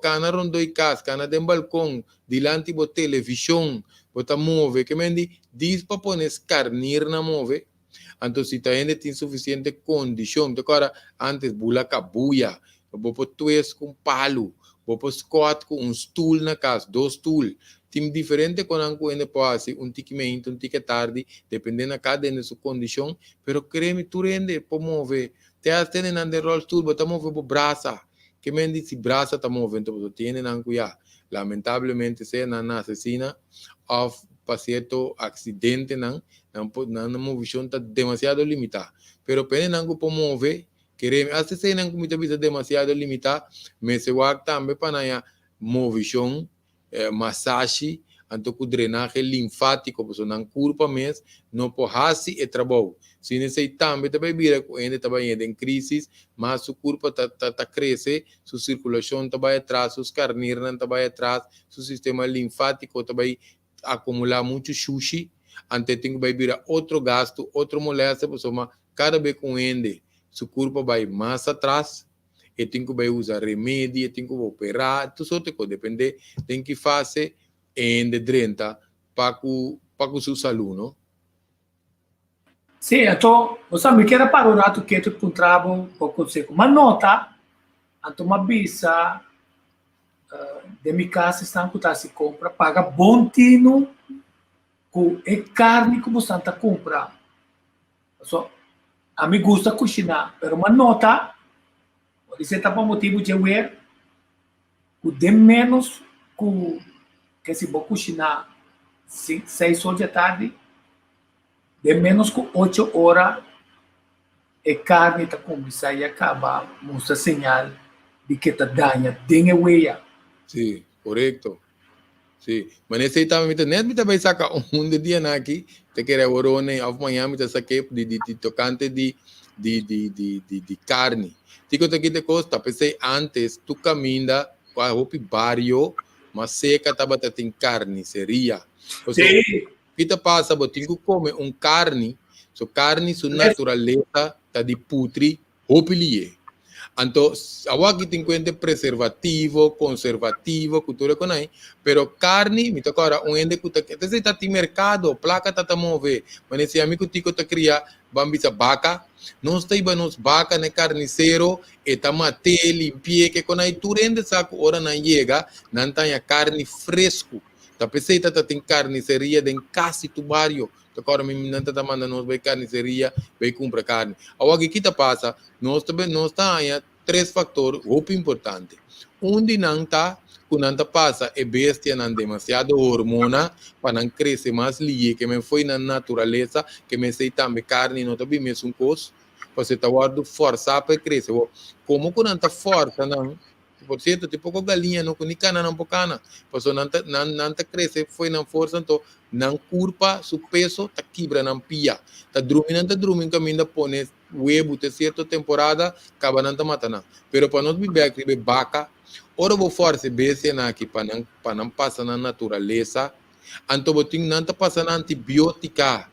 Kana rondó i kas, kana den balkon, dilanti bo televishon, bo ta move. Ke men di, dis pa pone skarnirnan move. Anto si ta hende tin sufisiente kondishon, te kòrda ántes bula kabuya, bo por twist ku un palu, bo por squat ku un stul na kas, dos stul. Tin diferente konan ku hende por hasi, un tiki meinta, un tiki tardi, dependé na kada hende su kondishon, pero kere mi tur hende por move. Te hasta hendenan den ròlstul, bo ta move bo brasa. Ke men di si brasa ta move enton pasobra tin hendenan ku ya lamentablemente sea nan nase asina òf pa sierto aksidentenan nan por nan movishon ta demasiado limitá. Pero pa hendenan ku por move kere mi asta eseinan ku mi ta bisa demasiado limitá mester wak tambe pa nan ya movishon masashi anto ku drenahe linfátiko pasobra nan kurpa mes no por hasi e trabou. Sin esei tambe ta bai bira ku hende ta bai hende den krísis, mas su kurpa ta ta ta krese, su sirkulashon ta bai atras, su skarnirnan ta bai atras, su sistema linfátiko ta bai akumulá muchu shushi, anto e tin ku bai bira otro gastu, otro molèster pasobra kada be ku un hende su kurpa bai mas atras, e tin ku bai usa remedi, e tin ku operá, tur sorte kos, depende den ki fase e hende drenta pa ku. pa ku su salú, no? Sí, anto, bo sa, mi kier a para un ratu ketu i puntra bo bo konseho. M'a nota, anto m'a bisa den mi kas esnan ku ta hasi kompra, paga bon tinu ku e karni ku bosan ta kumpra. Pasobra ami gusta kushiná, pero m'a nota, bo di ser ta pa motibu dje wer, ku den ménos ku ke si bo kushiná seis or dje tardi, den ménos ku ocho ora e karni ta kuminsá i a kaba mustra señal di ke ta daña den e wea. Sí, korekto. Sí, ma esei tambe mi ta net mi ta bai saka un di dianan aki, ta kere awor one of mañana mi ta sak'é di di di tokante di di di di di di karni. Tiko ta kita kos ta p'esei antes tur kaminda ku a hopi bario mas seka tabata tin karniseria. Pasobra ki ta pasa bo tin ku kome un karni, so karni su naturalesa ta di putri Hopi lié. Anto, awor aki tin kuente preservativo, konservativo, ku tur e konai, pero karni, mi ta kòrda un hende ku ta, ta esei ta tin merkado, plaka ta ta move. Manera si ami ku Tiko ta kria, ban bisa baka, nos ta hiba nos baka na e karnisero, e ta mat'é, limpi'é, ke konai, tur hende sa ku ora nan yega, nan ta haña karni fresku. Ta p'esei ta ta tin karniseria den kasi tur bario. Ta kòrda mi nan ta ta manda nos bai karniseria bai kumpra karni. Awor aki ki ta pasa? Nos ta nos ta haña tres faktor hopi importante. Un di nan ta ku nan ta pasa e bestianan demasiado hormona pa nan krese mas liye ke men fo'i nan naturalesa, ke mesei tambe karni no ta bin mesun kos, pasobra e ta wòrdu fòrsá pa e krese. Awor, komo ku nan ta fòrsa nan Por cierto, tin poco galiña no cu ni cana nan por cana, pasobra nan ta nan nan ta crece fo'i nan forsa, anto nan curpa su peso ta kibra nan pia. Ta drumi nan ta drumi un caminda pone webu te cierto temporada, caba nan ta mata nan. Pero pa nos bin bek riba e baca, ora bo forsa e bestianan aki pa nan pa nan pasa nan naturalesa, anto bo tin nan ta pasa nan antibiotica.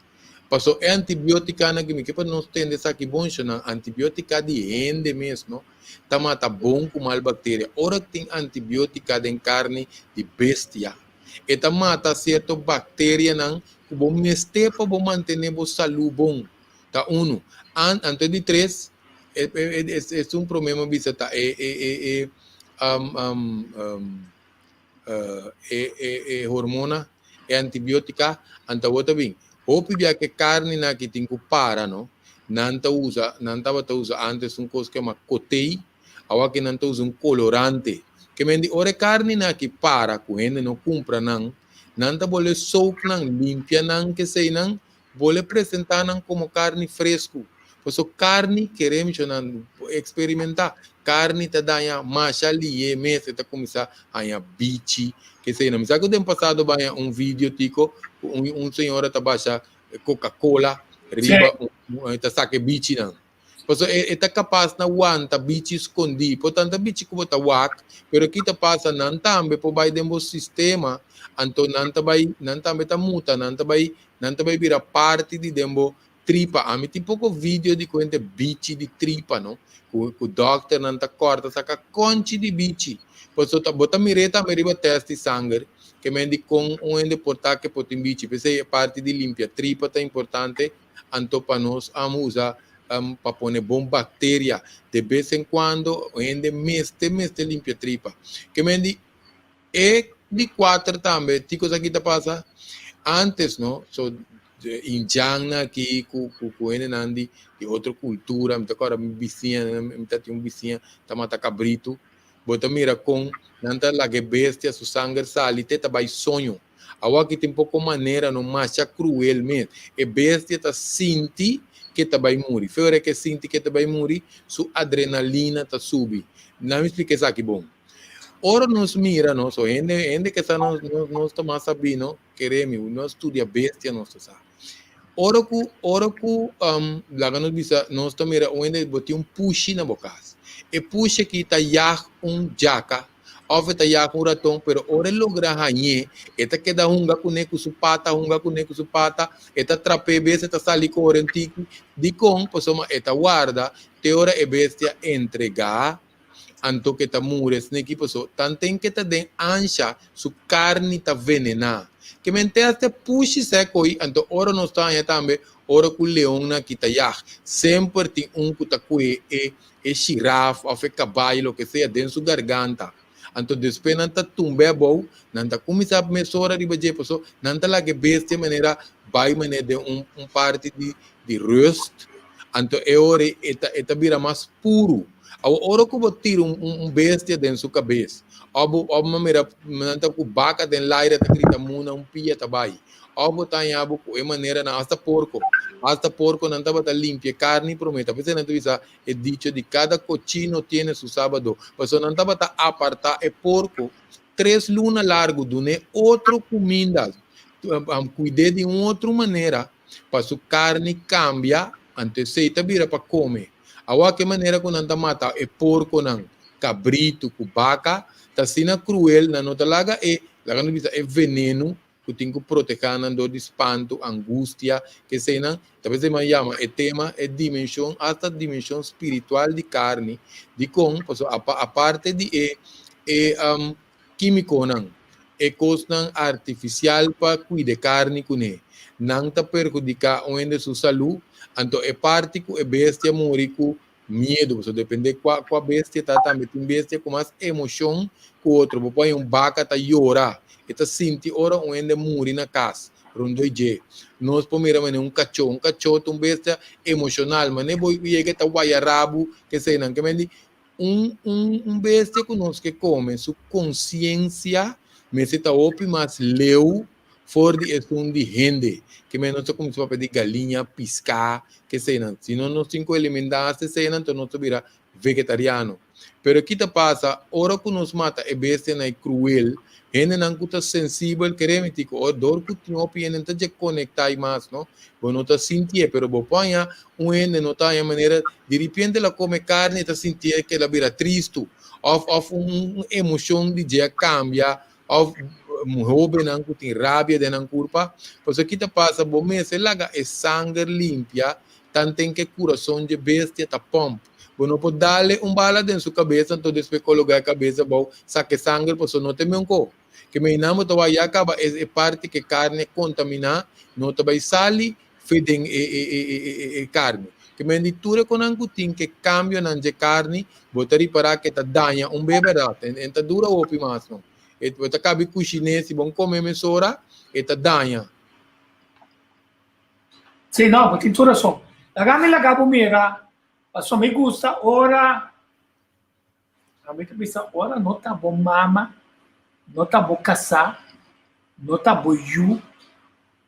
Paso e antibiotikanan ki mi ke pa nos tende esaki bon shonnan, antibiotika di hende mes no, ta mata bon ku mal bakteria. Ora ku tin antibiotika den karni di bestia, e ta mata sierto bakterianan ku bo mester pa bo mantene bo salu bon. Ta unu. An, anto e di tres, e, e, e, esun prome mi a bisa ta e, e, e, e, e e e hormona, e antibiotica, anto awor ta bin. Hopi bia ke karninan aki tin ku para no, nan ta usa, nan tabata usa antes un kos ku yama kotei, awor aki nan ta usa un kolorante. Ke men di ora e karninan aki para ku hende no kumpra nan, nan ta bole soak nan, limpia nan keseinan, Bole presentá nan komo karni fresku. Paso karni, kere mi nan eksperimentá, karni ta daña masha lihe mes, e ta kuminsá haña bichi, kesei nan. Mi sa ku den pasado bo haña un video tiko ku un un señora ta basha Coca-Cola riba un, ta saka e bichinan. Pasobra e ta kapas na wanta bichi skondí. Por tanta bichi ku bo ta wak, pero ki ta pasa nan tambe por bai den bo sistema, anto nan ta bai, nan tambe ta muta, nan ta bai, nan ta bai bira parti di den bo tripa. Ami tin poko video di kuente bichi di tripa no, ku ku dòkternan ta kòrta saka kònchi di bichi. Pasobra ta bo ta mir'é tambe riba tèst di sanger, ke men di kon un hende por ta ke por tin bichi. P'esei e parti di limpia tripa ta importante. Anto pa nos usa pa pone bon bacteria de bes en cuando hende mester mester limpia tripa. Ke men di e di cuater tambe ti cosa aki ta pasa antes no so indiannan aki cu cu hendenan di di otro cultura mi ta acorda mi bisiña mi ta tin un bisiña ta mata cabrito bo ta mira con nan ta laga e bestia su sanger sali te ta bay soño. Awor aki tin poko manera no masha kruel mes. E bestia ta sinti ke ta bai muri. Fe ora ke sinti ke ta bai muri, su adrenalina ta subi. Nan mi splika esaki bon. Ora nos mira nos, o hende, hende ke sa nos, nos, nos ta mas sabí, no? Kere mi, nos studia bestia nos ta sa. Ora ku, ora ku, um, laga nos bisa, nos ta mira un hende, bo tin un pushi na bo kas. E pushi aki ta yag un djaka Of e ta yag un raton, pero ora e logra hañ'é, e ta keda hunga kuné ku su pata, hunga kuné ku su pata, e ta trap'é e bestia ta sali kore un tiki. Dikon? Pasobra e ta warda te ora e bestia entregá. anto ku e ta muri esneki paso tanten ku e ta den ansha su karni ta venená. Ke men te hasta e pushi seko ei anto ora nos ta haña tambe ora ku leonnan aki ta yag semper tin un ku ta kue e e shiraf òf e kabai loke sea den su garganta. Anto despues nan ta tumba e abou, nan ta kuminsá mesora riba dje, paso nan ta laga e bestia manera bai manera den un un parti di di rust, anto e ora ei e ta e ta bira mas puru. Awor ora ku bo tira un un bestia den su kabes, òf bo òf bo mira nan ta ku baka den laira ta grita muna un pia ta bai, òf bo ta haña bo ku e maneranan asta porko, asta porko nan tabata limpia e karni promé, ta p'esei nan ta bisa E dicho di cada cochino tiene su sábado, pasobra nan tabata aparta e porco tres luna largo, dun'é otro cuminda, cuid'é di un otro manera pa su carni cambia, anto esey ta bira pa come. Awor ke manera cu nan ta mata e porconan, cabrito cu baca, ta asina cruel, nan no ta laga e, laga nos bisa, e veneno ku tin ku protehá nan dor di spantu, angustia, keseinan. Ta p'esei mi a yama e tema e dimenshon, asta dimenshon spiritual di karni. Dikon? Pasobra aparte di e e kímikonan, e kosnan artifisial pa kuida e karni kuné, nan ta perhudiká un hende su salú. Anto e parti ku e bestia muri ku miedu, pasobra depende kua kua bestia ta tambe tin bestia ku mas emoshon ku otro. Bo por haña un baka ta yora, e ta sinti ora un hende muri na kas rondoi dje. Nos por mira manera un kachó, un kachó ta un bestia emoshonal, manera bo yega e ta waya rabu keseinan. Ke men di un un un bestia ku nos ke kome su konsiensia mester ta hopi mas leu for di esun di hende, ke men nos ta kuminsá papia di galiña, piská, keseinan. Si no nos tin ku eliminda hasta eseinan, enton nos ta bira vegetariano. Pero ki ta pasa ora ku nos mata e bestianan e kruel, hendenan ku ta sensibel, kere mi tiko, ora dor ku tin hopi hende no ta dje konektá i mas no, bo no ta sintié, pero bo por haña un hende no ta haña manera, diripiente el a kome karni e ta sintié ke el a bira tristu, òf òf un emoshon di dje a kambia, Of hobennan ku tin rabia den nan kurpa. Pasobra ki ta pasa? Bo mester laga e sanger limpia tanten ku e kurason dje bestia ta pòmp. Bo no por dale un bala den su kabes anto despues kologá e kabes abou, saka e sanger pasobra no ta e meunko. Ke meinan bo ta wak ya kaba e parti ku e karni a kontaminá no ta bai sali fe den e karni. Ke men di tur e konan ku tin ke kambionan dje karni, bo ta ripará ke ta daña un be bèrdat. En ta dura hopi mas no. E bo ta kabi kushiné si bon kome mesora e ta daña. Sí, no, bo tin tur rason. Laga mi laga bo mira, pasobra mi gusta ora Ami ta bisa ora no ta bo mama, no ta bo kasá, no ta bo yu,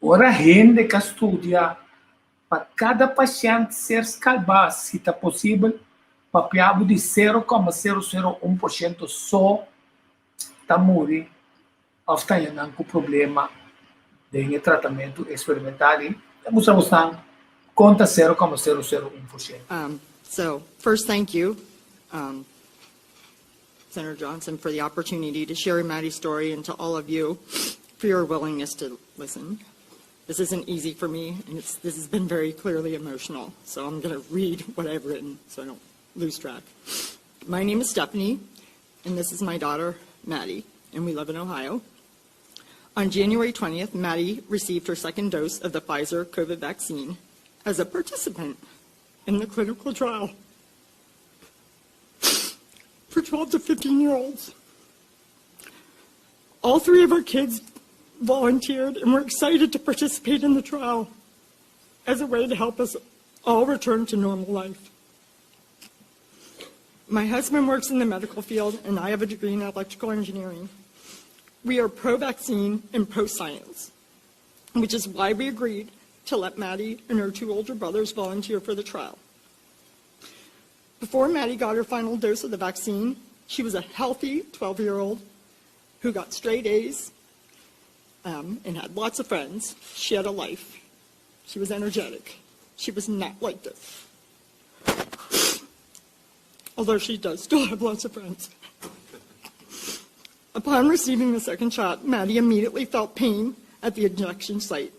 ora hende ka studia pa kada pashènt ser skalbá si ta posibel, papia bo di sero kòma sero sero un por shento so ta muri òf ta haña nan ku problema den e tratamentu eksperimental ei, ta mustra bosnan kon ta sero kòma sero sero un por shento. Um, so, first, thank you, um, Senator Johnson, for the opportunity to share Maddie's story and to all of you for your willingness to listen. This isn't easy for me, and it's, this has been very clearly emotional, so I'm going to read what I've written so I don't lose track. My name is Stephanie, and this is my daughter, Maddie, and we live in Ohio. On January 20th, Maddie received her second dose of the Pfizer COVID vaccine as a participant in the clinical trial for 12 to 15 year olds. All three of our kids volunteered and were excited to participate in the trial as a way to help us all return to normal life. My husband works in the medical field, and I have a degree in electrical engineering. We are pro vaccine and pro science, which is why we agreed to let Maddie and her two older brothers volunteer for the trial. Before Maddie got her final dose of the vaccine, she was a healthy 12 year old who got straight A's um, and had lots of friends. She had a life. She was energetic. She was not like this. Although she does still have lots of friends. Upon receiving the second shot, Maddie immediately felt pain at the injection site.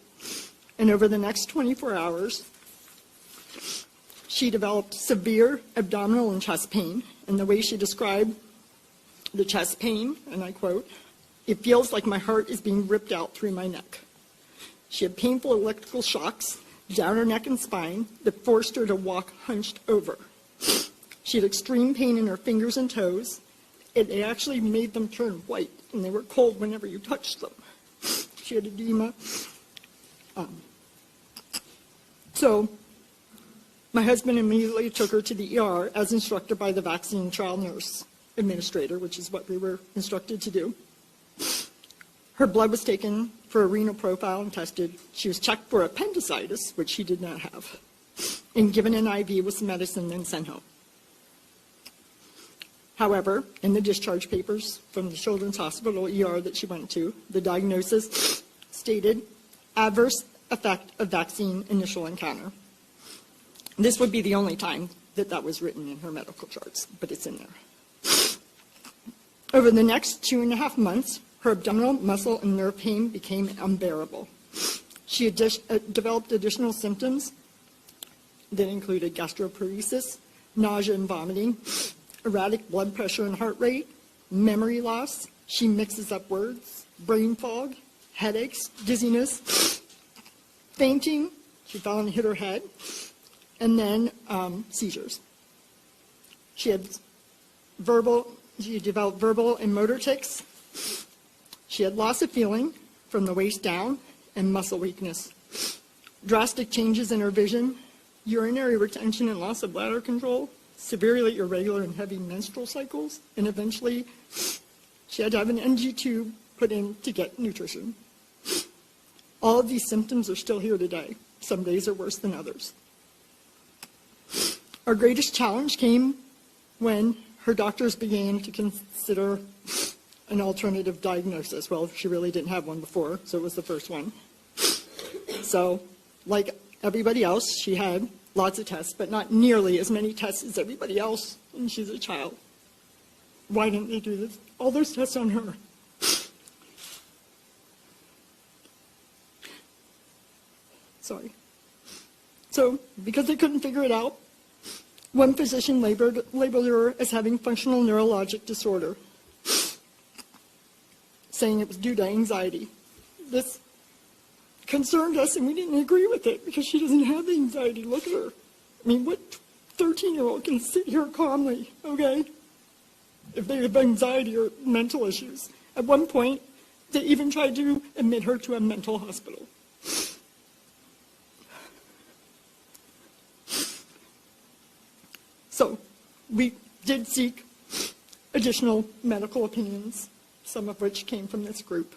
And over the next 24 hours, She developed severe abdominal and chest pain, and the way she described the chest pain, and I quote, it feels like my heart is being ripped out through my neck. She had painful electrical shocks down her neck and spine that forced her to walk hunched over. She had extreme pain in her fingers and toes. It actually made them turn white, and they were cold whenever you touched them. She had edema. Um, so my husband immediately took her to the ER as instructed by the vaccine trial nurse administrator, which is what we were instructed to do. Her blood was taken for a renal profile and tested. She was checked for appendicitis, which she did not have, and given an IV with some medicine and sent home. However, in the discharge papers from the Children's Hospital ER that she went to, the diagnosis stated adverse effect of vaccine initial encounter. This would be the only time that that was written in her medical charts, but it's in there. Over the next two and a half months, her abdominal muscle and nerve pain became unbearable. She uh, developed additional symptoms that included gastroparesis, nausea and vomiting, erratic blood pressure and heart rate, memory loss. She mixes up words, brain fog, headaches, dizziness, fainting. She fell and hit her head, and then um, seizures. She had verbal, she developed verbal and motor tics. She had loss of feeling from the waist down and muscle weakness. Drastic changes in her vision, urinary retention and loss of bladder control, severely irregular and heavy menstrual cycles, and eventually she had to have an NG tube put in to get nutrition. All of these symptoms are still here today. Some days are worse than others. Our greatest challenge came when her doctors began to consider an alternative diagnosis. Well, she really didn't have one before, so it was the first one. So, like everybody else, she had lots of tests, but not nearly as many tests as everybody else, and she's a child. Why didn't they do this? All those tests on her. Sorry. So, because they couldn't figure it out, one physician labeled, labeled her as having functional neurologic disorder, saying it was due to anxiety. This concerned us, and we didn't agree with it because she doesn't have anxiety. Look at her. I mean, what 13 year old can sit here calmly, okay? If they have anxiety or mental issues. At one point, they even tried to admit her to a mental hospital. So we did seek additional medical opinions, some of which came from this group.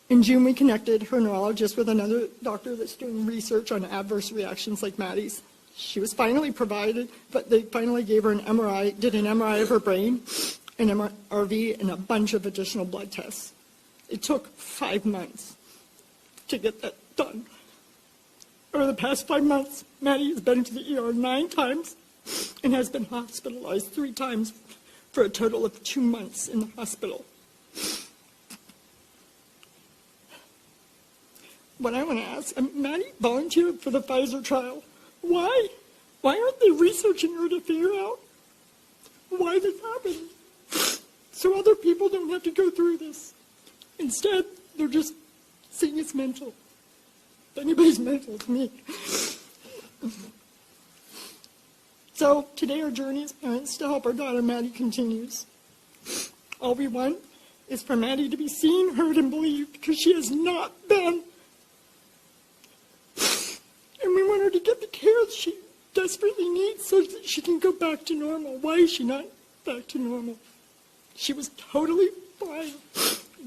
In June, we connected her neurologist with another doctor that's doing research on adverse reactions like Maddie's. She was finally provided, but they finally gave her an MRI, did an MRI of her brain, an MRV, and a bunch of additional blood tests. It took five months to get that done. Over the past five months, Maddie has been to the ER nine times and has been hospitalized three times for a total of two months in the hospital. What I want to ask, um, Maddie volunteered for the Pfizer trial. Why? Why aren't they researching her to figure out why this happened? So other people don't have to go through this. Instead, they're just saying it's mental. If anybody's mental, it's me. So today our journey as parents to help our daughter Maddie continues. All we want is for Maddie to be seen, heard, and believed because she has not been. And we want her to get the care she desperately needs so that she can go back to normal. Why is she not back to normal? She was totally fine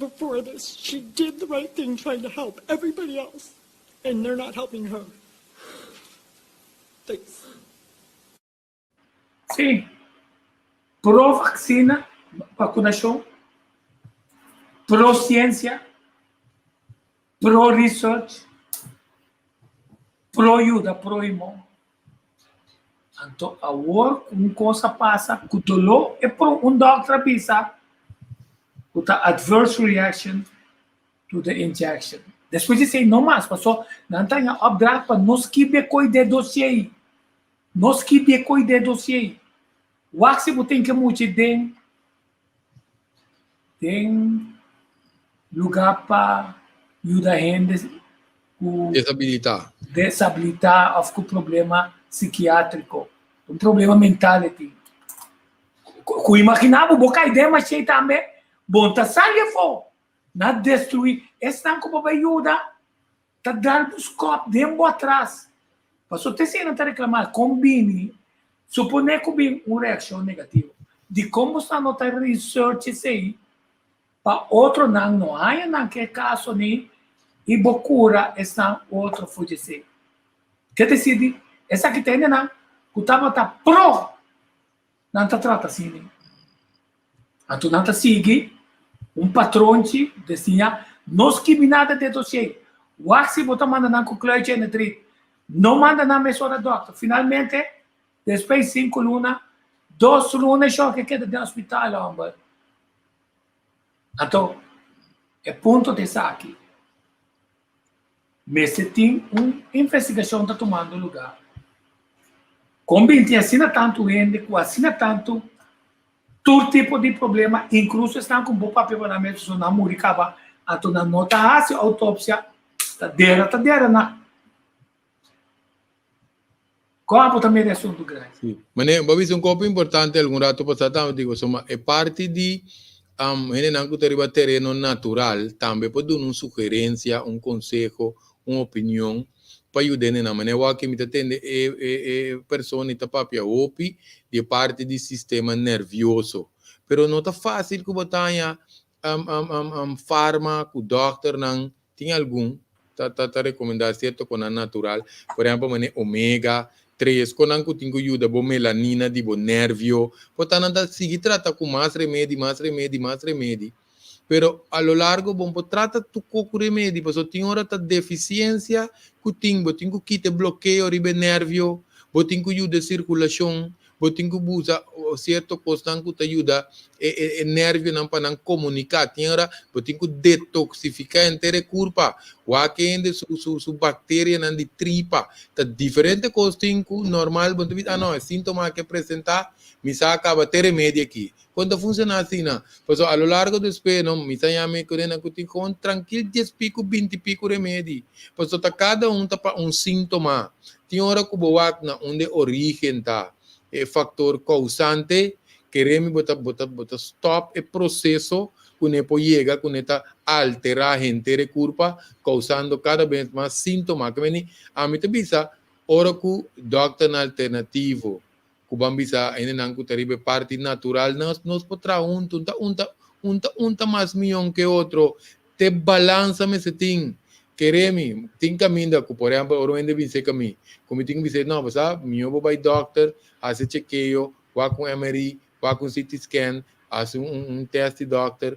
before this. She did the right thing trying to help everybody else, and they're not helping her. Thanks. Sí. Pro vaksina, vakunashon, pro siensia, pro research, pro yuda prohimo. Anto awor ku un kos a pasa ku doló e pro un dòkter a bisa ku ta adverse reaction to the injection. Despues di esei no mas paso nan ta haña opdracht pa no skibi e koi den dosié ei. No skibi e koi den dossier. Wak si bo tin ke mucha den den lugá pa yuda hende ku Desabilitá. Desabilitá òf ku problema sikiátriko. Un problema mental e tin. Ku imaginá bo, bo kai den mashé tambe, bo no ta sali afó. Nan a destruí esnan ku bo bai yuda, ta dal bo skòp den bo atras. Pasobra te esei nan ta reklamá, kon bini, suponé ku bin un reakshon negativo, dikon bo sa no ta research esei pa otronan no haña nan ke kaso ni i bo kura esnan otro for di esei? Ke desidi esaki ta hendenan ku tabata pro nan ta trata asina. Anto nan ta sigui un patronchi de siña no skibi nada den dossier. Wak si bo ta manda nan ku kluitje en e drit. No manda nan mesora dòkter. Finalmente, despues sinku luna, dos luna e shòke keda den hospital, hòmber. Anto, e punto ta esaki. Mester tin un investigashon ta tumando lugá. Kon bin tin asina tantu hende ku asina tantu tur tipo di problema, inkluso esnan ku bo papia pa nan mes pasobra nan muri kaba, anto nan no ta hasi outopsia, ta dera ta dera nan. Kon abo ta mira e asuntu grandi? Sí. Mane, bo a bisa un kopo importante algun rato pasá tambe, digo, soma e parti di um, hendenan ku ta riba tereno natural tambe por duna un sugerensia, un konseho, un opinion pa yuda hendenan. Mane, awor mi ta tende e, e, e persona i ta papia hopi di e parti di sistema nervioso. Pero no ta fásil ku bo ta haña um, um, um, um, farma ku dòkternan Tin algun ta ta ta recomenda cierto conan natural, por ehempel mane omega tres, conan cu tin cu yuda bo melanina di bo nervio, por ta nan ta sigui trata cu mas remedi, mas remedi, mas remedi, pero a lo largo bo no por trata tur co cu remedi, pasobra tin ora ta deficiencia cu tin, bo tin cu kita e blokeo riba e nervio, bo tin cu yuda e circulacion, Bo tin ku busa sierto kosnan ku ta yuda e e e nervionan pa nan komuniká. Tin ora bo tin ku detoksifiká henter e kurpa. Wak hende su su su bakterianan di tripa. Ta diferente kos tin ku normal bo no ta bisa, ah no, e síntoma aki a presentá, mi sa a kaba te remedi aki. Kon ta funshoná asina? Pasobra a lo largo despues no, mi sa yama e kunenan ku tin kon trankil dies piku, binti piku remedi. Pasobra ta kada un ta pa un síntoma. Tin ora ku bo wak na unda e orígen ta, e faktor kousante, kere mi bo ta bo ta bo ta stòp e proseso ku ne por yega ku ne ta alterá henter e kurpa, kousando kada bes mas síntoma. Ke meni ami ta bisa ora ku dòkternan alternativo ku ban bisa hendenan ku ta riba e parti natural nos nos por traha huntu un ta un ta un ta un ta mas mion ke otro te balansa mester tin kere mi tin kaminda ku por ehempel ora un hende bin seka mi ku mi tin ku bisa no bo sa mihó bo bai dòkter hasi chekeo wak un MRI wak un CT scan hasi un un tèst di dòkter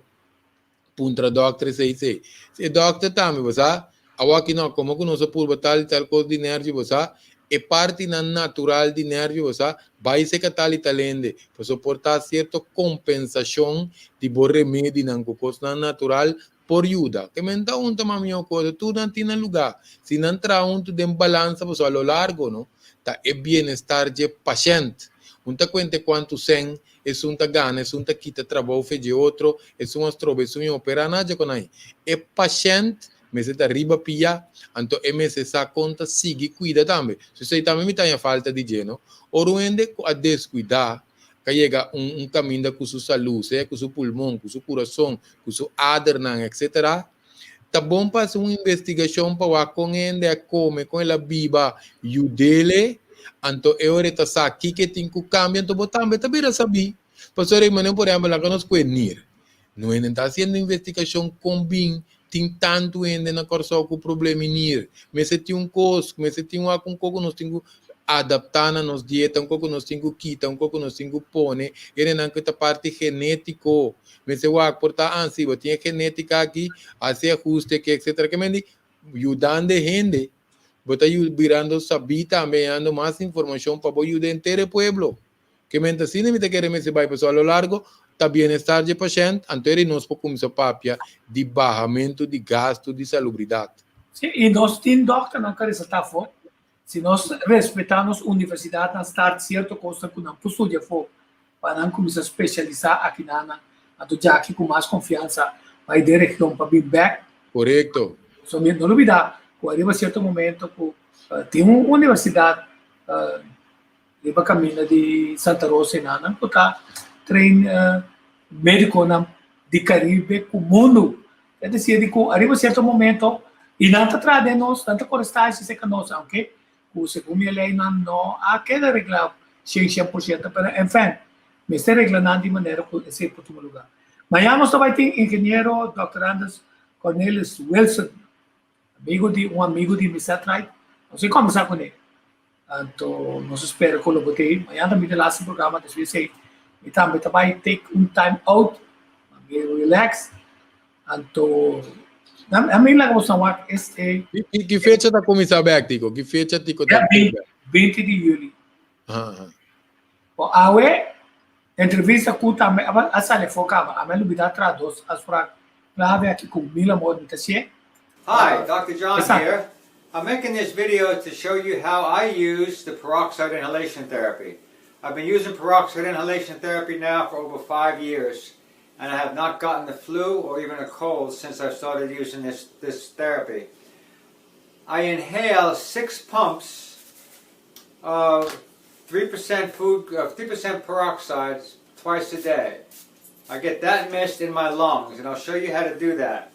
puntra dòkter esei esei. Si e dòkter tambe, bo sa, awor aki no, komo ku nos a purba tal i tal kos di nervio, bo sa, e partinan natural di nervio, bo sa, bai seka tal i tal hende, pasobra por ta sierto kompensashon di bo remedinan ku kosnan natural por yuda. Ke men ta unta mas mihó kos, tur nan tin nan lugá. Si nan traha huntu den balansa, pasobra a lo largo, no, ta e bienestar dje pashènt. Un ta kuenta e kuantu sèn Esun ta gana, esun ta kita trabou fe dje otro, esun a stroba esun i operá na dje konai. E pashènt mester ta riba pia, anto e mester sa kon ta sigui kuida tambe. So esei tambe mi ta haña falta di dje, no? Ora un hende ku a deskuidá ka yega un un kaminda ku su salú, sea ku su pulmon, ku su kurason, ku su adernan, etcetera, ta bon pa hasi un investigashon pa wak kon hende a kome, kon el a biba, yud'ele, anto e ora e ta sa kiko e tin ku kambia, anto bo tambe ta bira sabí. Pasobra e manera, por ehèmpel, laga nos ku e nir. No hende ta hasiendo investigashon kon bin tin tantu hende na Kòrsou ku problema i nir. Mester tin un kos, mester tin wak un kos ku nos tin ku adaptá na nos dieta, un kos ku nos tin ku kita, un kos ku nos tin ku pone, hendenan ku ta parti genétiko. Mester wak por ta ansi bo tin e genética aki, hasi ahuste aki etcetera. Ke men di yudando e hende, bo ta birando sabí tambe, hañando mas informashon pa bo yuda henter e pueblo. Ke men ta asina mi ta kere mester bai pasobra a lo largo ta bienestar dje pashènt, anto eri nos por kuminsá papia di bahamentu di gastu di salubridat. Sí, i nos tin dòkternan ku a resaltá afó. Si nos respetá nos universidatnan start sierto kosnan ku nan por studia afó pa nan kuminsá spesialisá akinanan, anto djaki ku mas konfiansa bai den region pa bin bèk. Korekto. So mi no lubidá ku ariba sierto momento ku tin un universidat riba kaminda di Santa Rosa enanan ku ta train médikonan di Karibe ku mundu. Es decir di ku ariba sierto momento i nan ta traha den nos, nan ta kore stage serka nos, aunke ku segun mi e leinan no a keda reglá shen shen por shento, pero enfin, mester regla nan di manera ku esei por tuma lugá. Mañana nos ta bai tin ingeniero Dòkter Anders Cornelis Wilson, amigo di un amigo di mi Setright, nos a kombersá kuné. Anto nos a spera ku lo bo t'ei. Mañana ta mi laatste programa, despues esei mi tambe ta bai take un time out, pa mi relax. Anto ami laga boso nan wak esei. Ki fecha ta kuminsá bèk Tico? Ki fecha Tico ta bèk? 20 di yüli. Bo awe entrevista ku tambe a sali afó kaba. Ami a lubidá traha dos afspraak clave aki ku mil amor mi ta hasié. Hi, Dr. John here. I'm making this video to show you how I use the peroxide inhalation therapy. I've been using peroxide inhalation therapy now for over five years and I have not gotten the flu or even a cold since I started using this, this therapy. I inhale six pumps of 3% food, uh, 3% peroxide twice a day. I get that mist in my lungs, and I'll show you how to do that.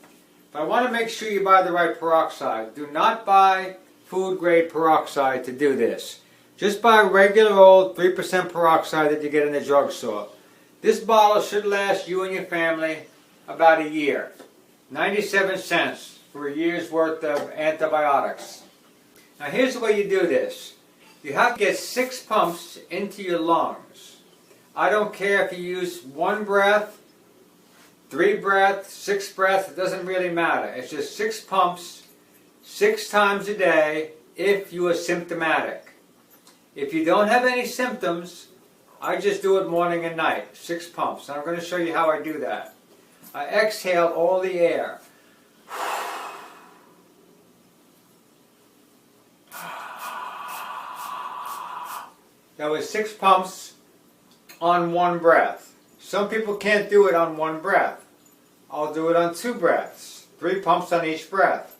But I want to make sure you buy the right peroxide. Do not buy food grade peroxide to do this. Just buy regular old 3% peroxide that you get in the drugstore. This bottle should last you and your family about a year. 97 cents for a year's worth of antibiotics. Now here's the way you do this. You have to get six pumps into your lungs. I don't care if you use one breath, three breaths, six breaths, it doesn't really matter. It's just six pumps, six times a day if you are symptomatic. If you don't have any symptoms, I just do it morning and night, six pumps. And I'm going to show you how I do that. I exhale all the air. That was six pumps on one breath. Some people can't do it on one breath. I'll do it on two breaths, three pumps on each breath.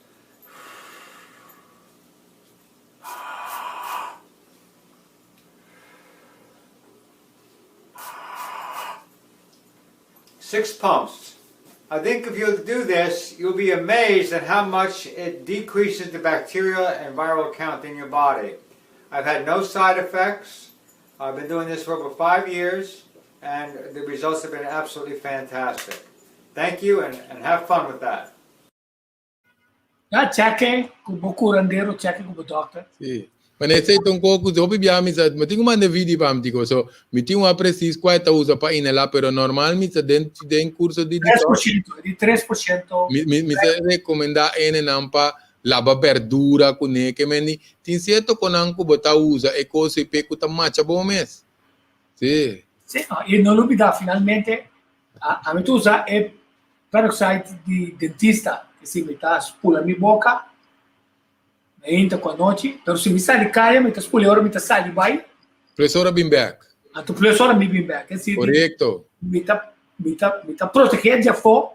Six pumps. I think if you'll do this, you'll be amazed at how much it decreases the bacterial and viral count in your body. I've had no side effects. I've been doing this for over five years, and the results have been absolutely fantastic. Thank you, and, and have fun with that. Ya cheque ku bo curandero, cheque ku bo dokter. Sí. Ma esei ta un kos ku hopi bia mi sa, mi tin ku manda video pa mi tiko. So, mi tin un precies kua e ta usa pa inhalá, pero normal mi sa den den kurso di detox. 3%, di 3%. Mi mi mi ta rekomendá enenan pa laba berdura kuné, ke men di tin sierto konan ku bo ta usa e kos ei p'e ku ta macha bo mes. Sí. Sí, i no lubidá finalmente ami ta usa e peroxide di dentista, ke si mi ta spula mi boka mainta ku anochi, pero si mi sali kaya mi ta spula e ora mi ta sali bai. Plus ora bin bek. Anto plus ora mi bin bek. Es Korekto. Mi ta mi ta mi ta protegé di afó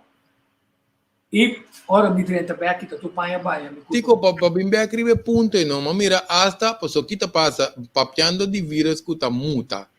i ora mi drenta bek i ta tur paña baña mi Tiko, pa pa bin bek riba e punto ei no, mi a mira asta paso ki ta pasa papiando di virus ku ta muta.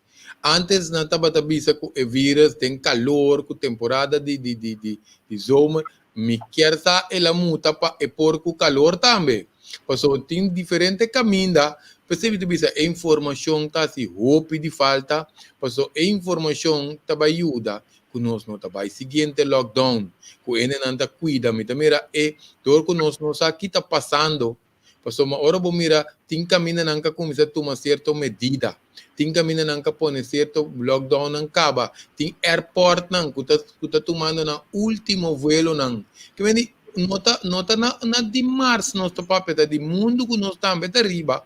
Antes nan tabata bisa ku e virus den kalor, ku temporada di di di di di zomer, mi kier sa el a muta pa e por ku kalor tambe. Pasobra tin diferente kaminda, p'esei mi ta bisa e informashon ta hasi hopi di falta, pasobra e informashon ta bai yuda ku nos no ta bai siguiente lockdown, ku hendenan ta kuida. Mi ta mira e dor ku nos no sa ki ta pasando. Pasobra ora bo mira tin kamindanan ka kuminsá tuma sierto medida, tin kamindanan ka pone sierto lockdownnan kaba, tin airportnan ku ta ku ta tumando nan último vuelonan. Ke mende no ta no ta na na di mars nos ta papia, ta di mundu ku nos tambe ta riba.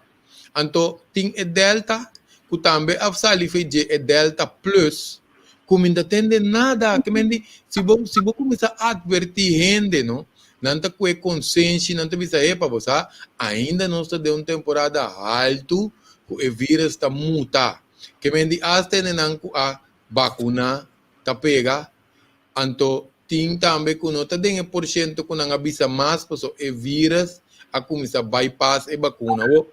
Anto tin e delta ku tambe a sali fe dje e delta plus ku mi ta tende nada. Ke mende si bo si bo kuminsá atvertí hende no. Nan ta kue konsenshi, nan ta bisa, Epa, bo sa, ainda nos ta den un temporada haltu ku e vírus ta muta. Ke men di asta hendenan ku a bakuná ta pega, anto tin tambe ku no ta den e porshento ku nan a bisa mas pasobra e vírus a kuminsá bypass e bakuna. Awor,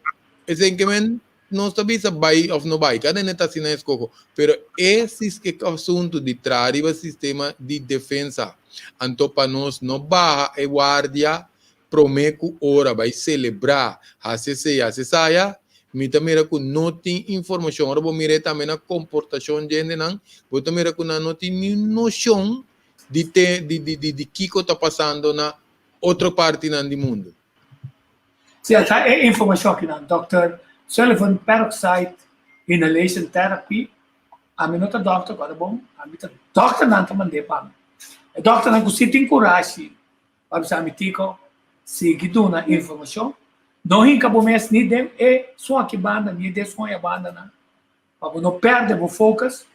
esei ke men Nos ta bisa bai of no bai, kada hende ta asina eskoho, pero e e asuntu di traha riba sistema di defensa, anto pa nos no baha e guardia prome ku ora bai selebrá, hasi esei, hasi esaya, mi ta mira ku no tin informashon. Ora bo mira e tambe na komportashon dje hendenan, bo ta mira ku nan no tin niun noshon di te di di di kiko ta pasando na otro partinan di mundu. Si ata e informashon akinan, Dòkter Sullivan Peroxide Inhalation Therapy, ami no ta dòkter kòrda bon, ami ta dòkternan ta mand'é pa mi. E dòkternan ku si tin kurashi pa bisa mi Tico, sigui duna informashon, no hinka bo mes ni den e sun aki banda ni den esun aya bandanan, pa bo no pèrdè bo focus,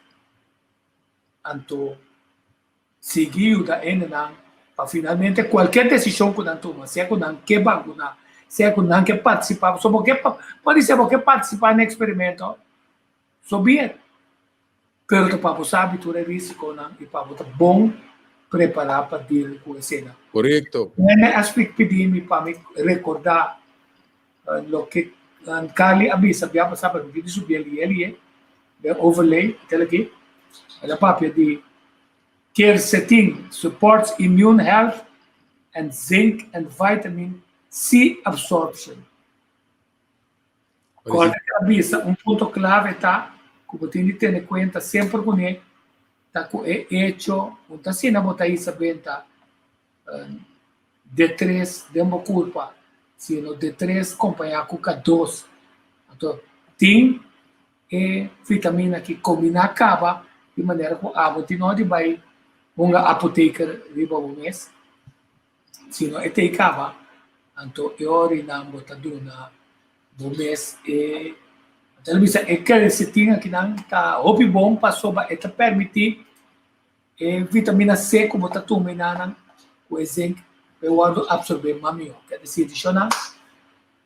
anto Sigui yuda hendenan pa finalmente kualker desishon ku nan tuma, sea ku nan ke bakuná, sea ku nan ke partisipá, pasobra bo ke por di ser bo ke partisipá na e eksperimento, so be it. Pero ta pa bo sabi tur e risikonan i pa bo ta bon prepará pa deal ku eseinan. Korekto. Hende a spik pidi mi pa mi rekordá loke Carly a bisa bia pasá, pero mi tin di subi el i el i e den overlay, tel aki. El a papia di Quercetin supports immune health and zinc and vitamin C absorption. Kòrda ku a bisa un punto klave ta ku bo tin di tene kuenta semper kuné ta ku e echo ku ta asina bo ta hisa benta D tres den bo kurpa, sino D tres kompañá ku K dos. Anto tin E vitamina ki kombiná kaba di manera ku abo tin no di bai hunga apoteker riba bo mes, sino e tei kaba, anto e orinan bo ta duna bo mes e ta bisa e quercetin akinan ta hopi bon pasobra e ta permití e vitamina C ku bo ta tuma enanan ku e zinc pa e wòrdu apsorbé mas mihó. Ke desir di shonnan.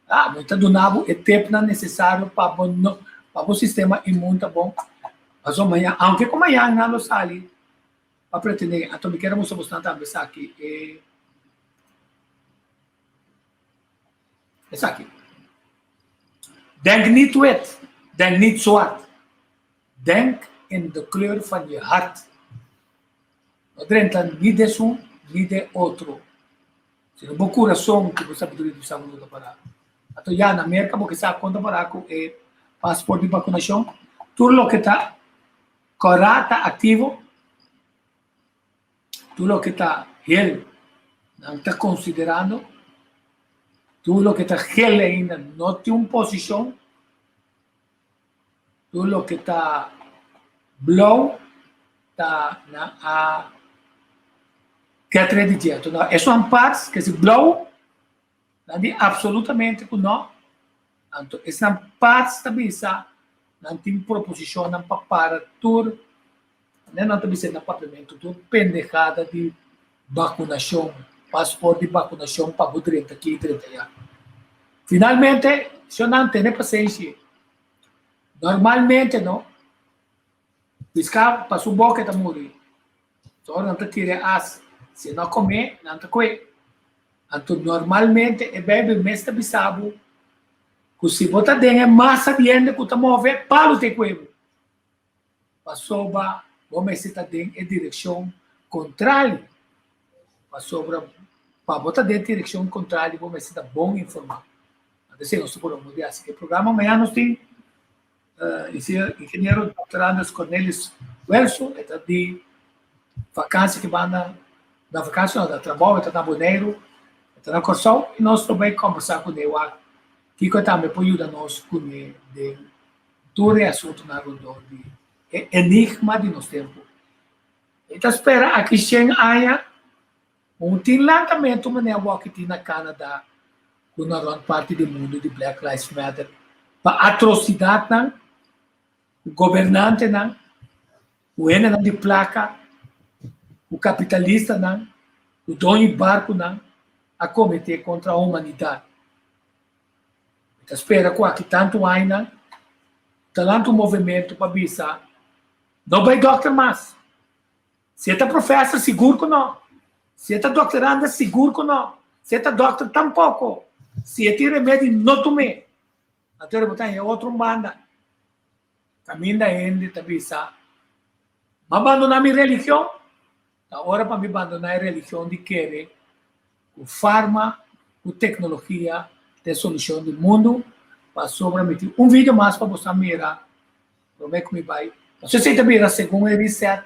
Ah, mi ta duna bo e tepnan nesesario pa bo no, pa bo sistema inmun ta bon. Pasobra mañan, aunke ku mañan nan lo sali pa pretendé, anto mi kier a mustra bosnan tambe esaki, e esaki. Denk niet wit, denk niet zwart. Denk in de kleur van je hart. No drenta ni den esun ni den otro. Sino bo kurason ku bo sabiduria di bisa bo no ta pará. Anto ya na Merka bo ke sa kon ta pará ku e pasport di bakunashon. Tur loke ta kòrá ta aktivo, tur loke ta hel nan ta konsiderando, tur loke ta gel ainda no tin un posishon. Tur loke ta blou ta na a get ready dje. Anto na esun parts ke si blou nan di absolutamente ku no. Anto esnan parts ta bisa nan tin proposishonnan pa para tur ne nan ta bisa na papiamentu tur pendejada di bakunashon, pasport di bakunashon pa bo drenta aki i drenta aya. Finalmente, shonnan tene pasenshi. Normalmente no, piská pa su boka e ta muri. So ora nan ta tira e as, si e no a komé, nan ta kue. Anto normalmente e Beibel mes ta bisa bo ku si bo ta den e masa di hende ku ta move, palu ta e kue bo. Pasobra bo mester ta den e direkshon kontrali. Pasobra pa bo ta den direkshon kontrali bo mester ta bon informá. Anto esei nos ta por a hasi e programa. Mañana nos tin ingeniero Dòkter Andres Cornelis Welso, e ta di vakansi ki banda, na vakansi no, na trabou, e ta na Boneiru, e ta na Kòrsou i nos lo bai kòmbersá kuné wak kiko tambe por yuda nos kuné den tur e asuntunan rondó di e enigma di nos tempu. E ta spera aki shen aña un tin lantamentu manera awor tin na Canada ku na rònt parti di mundu di Black Lives Matter pa atrosidatnan ku gobernantenan, ku hendenan di plaka, ku kapitalistanan, ku doño di barkunan. a kometé kontra humanidat. Mi ta spera ku aki tantu añanan ta lanta un movementu pa bisa, No bai dòkter mas. Si e ta profèser, sigur ku no. Si e ta dòkteranda, sigur ku no. Si e ta dòkter, tampoko. Si e tin remedi, no tum'é. Anto bo ta haña otro un banda. Kaminda hende ta bisa, M'a bandoná mi religion, ta ora pa mi bandoná e religion di kere ku farma, ku teknologia ta e solushon di mundu, pasobra mi tin un video mas pa boso a mira promé ku mi bai. Pasobra esei ta bira segun e reset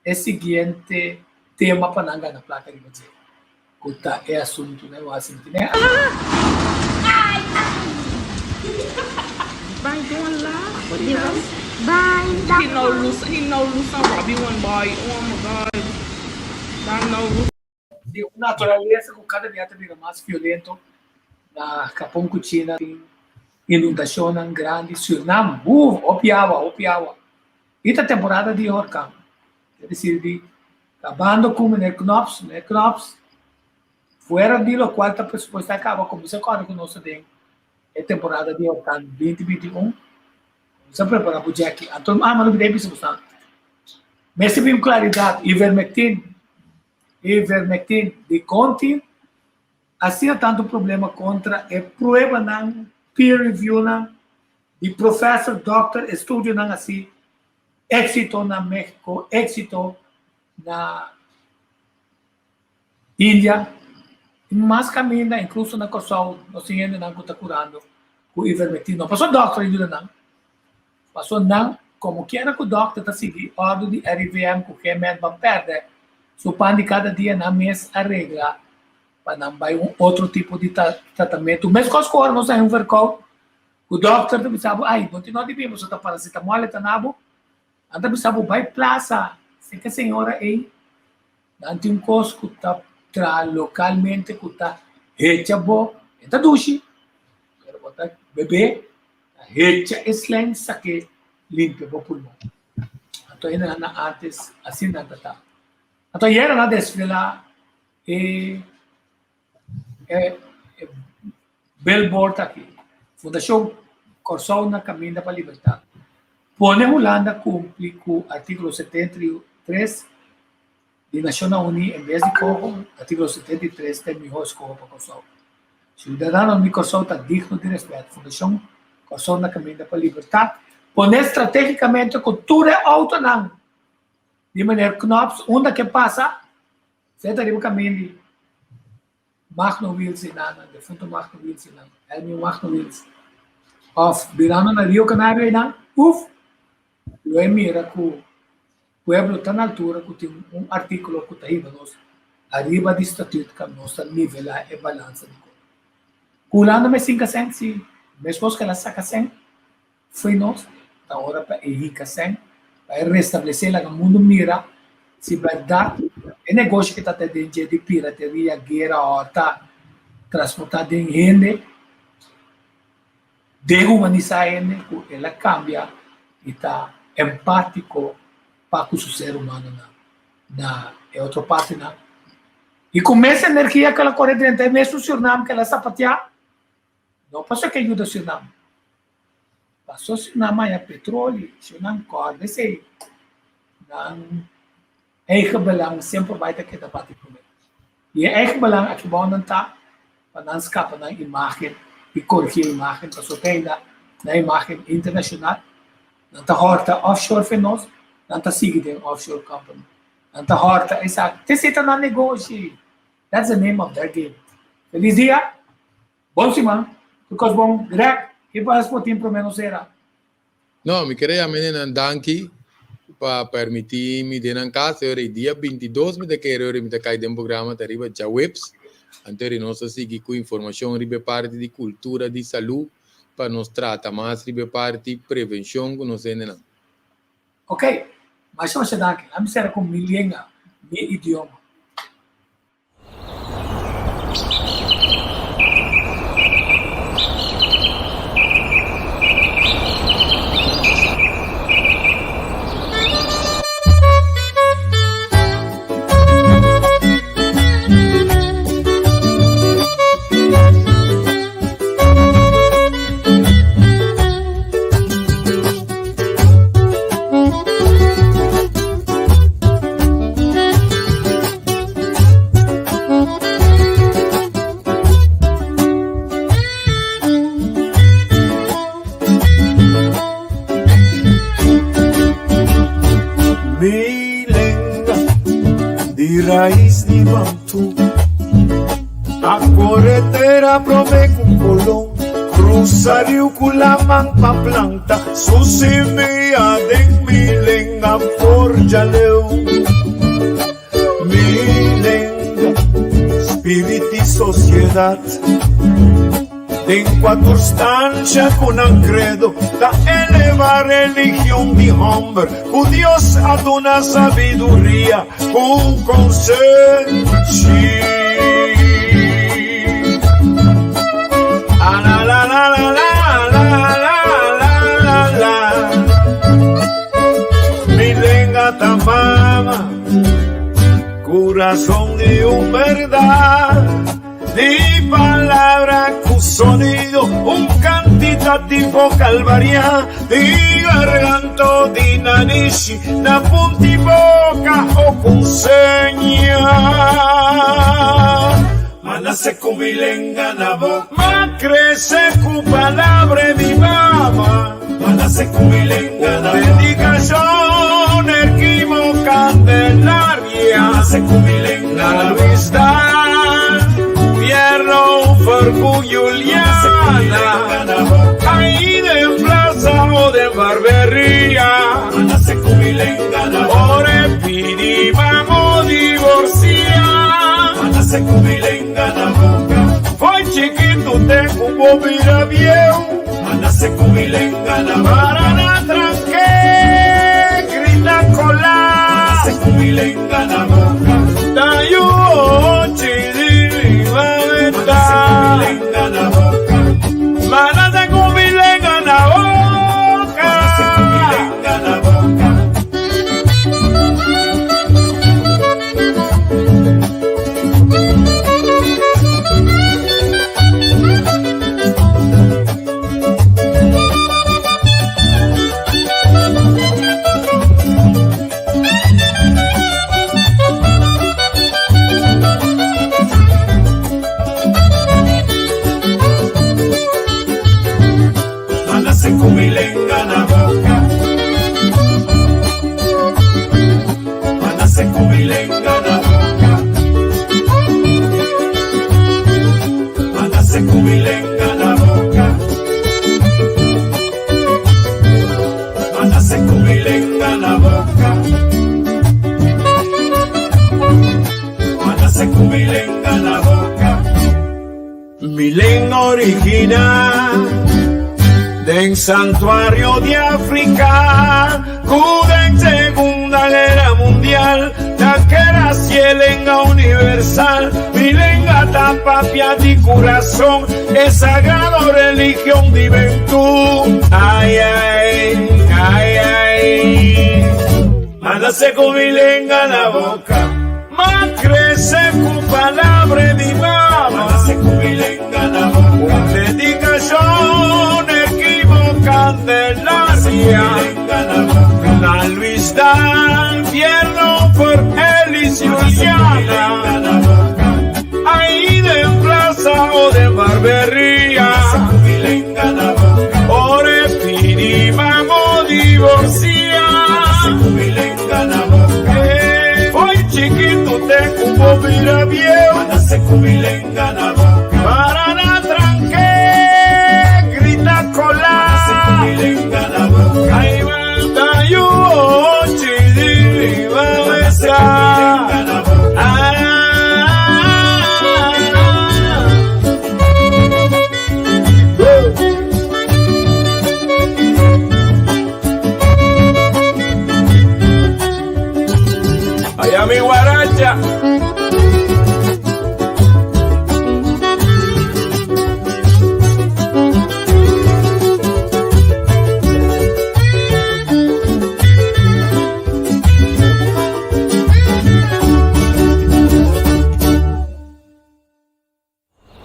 e siguiente tema pa nan gana plaka riba dje, ku ta e asuntu nan wak sinti ne. Bye don't laugh what he does Bye he no loose he no loose on Robbie one boy oh my god that no loose. Di un naturalesa ku kada dia ta bira mas violento na Japon ku China tin inundashonnan grandi Surinam hu hopi awa hopi awa i ta temporada di horkan ta desir di kabando ku meneer Knops meneer Knops fuera di lokual ta presupuesta kaba kuminsá kòrda ku nos ta den e temporada di horkan 2021 kuminsá prepara bo Jackie anto ama lo bida bisa boso mester bin klaridat ivermectin Ivermectin dikon tin asina tantu problema kontra e pruebanan, peer reviewnan, di professor, dokter, estudionan asi, éxito na Mexico, éxito na India, i mas kaminda, inkluso na Kòrsou, nos tin hendenan ku ta kurando ku ivermectin. No pasobra dokter a yuda nan, Paso nan, komo kiera ku dòkter ta sigui òrdu di RIVM ku geen mens ban pèrdè su pan di kada dia nan mes a regla pa nan bai un otro tipo di tratamentu. Meskos ku ora nos a haña un verkoud ku dòkter ta bisa bo ay bo tin no di bin pasobra ta paracetamol e ta na bo, nan ta bisa bo bai plasa seka señora ey nan tin un kos ku ta traha lokalmente ku ta hecha bo e ta dushi pero bo ta bebe Ta hecha e slang sak'é limpia bo pulmon. Anto hende nan antes asina nan ta ta. Anto ayera nan a desvelá e e billboard aki, Fundashon Kòrsou na Kaminda pa Libertat. Pone Hulanda kumpli ku artíkulo 73 di Nashonnan Uní en bes di koho artíkulo 73 ta e mihó eskoho pa Kòrsou. Siudadanonan di Kòrsou ta digno di rèspèt. Fundashon Kòrsou na Kaminda pa Libertat pone stratégikamente ku tur e outonan di meneer Knops unda ke pasa, se ta riba kaminda di Magno Wiels i nan, defunto Magno Wiels i nan, Elmio Magno Wiels, òf birando na Rio Canario i nan, uf, lo e mira ku Pueblo ta na altura ku tin un artíkulo ku ta hiba nos ariba di statut ka nos ta nivelá e balansa di kos. Ku Hulanda mes hinka sèn? Sí, meskos ku el a saka sèn fo'i nos, ta ora pa e hinka sèn pa e restablesé laga mundu mira si bèrdat e negoshi ku ta ta den dje di pirateria, guera, hòrta, transportá den hende, Dehumanisá hende ku el a kambia i ta empátiko pa ku su ser humanonan na e otro partinan. I ku mes energia ku el a kore drenta e mesun Surnam ku el a sapatiá, no pasobra ke yuda Surnam, pasobra Surnam haña petroli, Surnam kòrda esei, nan Eigen belang semper bai ta keda bati promé. I e eigen belang aki bou nan ta pa nan skapa nan imágen i korigí e imágen pasobra te ainda nan imágen internashonal. Nan ta hòrta offshore fe nos, nan ta sigui den offshore company. Nan ta hòrta esaki. Te esei ta nan negoshi. That's the name of their game. Felis dia, bon siman, tur kos bon. Greg, ki pas bo tin promé nos sera? No, mi kere yama hendenan danki pa permití mi den nan kas. E ora ei dia bintidos mi ta kere ora mi ta kai den programa ta riba djaweps. Anto eri nos ta sigui ku informashon riba e parti di kultura di salú pa nos trata mas riba e parti prevenshon ku nos hendenan. Ok, masha masha danki. Ami sera ku mi lenga, mi idioma. Mi lenga di rais di Bantú A kore tera promé ku Kolon Krusa riu ku laman pa planta su simia den mi lenga forja leu. Mi lenga, spirit i sosiedat. Den kua tur stansha ku nan kredo ta eleva religion di hòmber ku Dios a duna sabiduria ku konsenshi. Mi lenga ta mama, kurason di un bèrdat. Di palabra ku sonido, un kantitativo kalvaria, di garganto di nanishi, na punti boka o ku seña. Ma nase ku mi lenga na boka. Ma krese ku palabra di mama. Ma nase ku mi lenga na boka. Dedikashon Erquimo Candelaria. Ma nase ku mi lenga na Luis Dan Pierno Fercu Juliana. Ahí den plaza o den barberia. Ma nase ku mi lenga na boka. Ora e pidi mamo divorcia. Ma nase ku mi lenga na boka. Foi chikitu te ku bo bira bieu. Ma nase ku mi lenga na boka. Para na tranke grita kola. Ma nase ku mi lenga na boka. Ta yu ochi di mi mameta. Ma nase ku mi lenga na boka. Ma nase ku mi lenga na boka. Ma nase ku mi lenga na boka. Ma nase ku mi lenga na boka. Ma nase ku mi lenga na boka. Ma nase ku mi lenga na boka. Ma nase ku mi lenga na boka. Ma nase ku mi lenga na boka. Mi lenga original den santuario di Africa ku den Segunda Guera Mundial ta keda si e lenga universal. Mi lenga ta papia di curason e sagrado religion di Bentú. Ai ai, ai ai. Ma nase ku mi lenga na boca. Ma crece ku palabra di mama. Ma nase ku mi lenga na boca. Un dedicacion Erquimo Candelaria. Na Luis Dan Fierno por Elis Juliana. Ahí den plaza o den barberia. Ora e pidi mamo divorcia. Foi chikitu te ku bo bira bieu.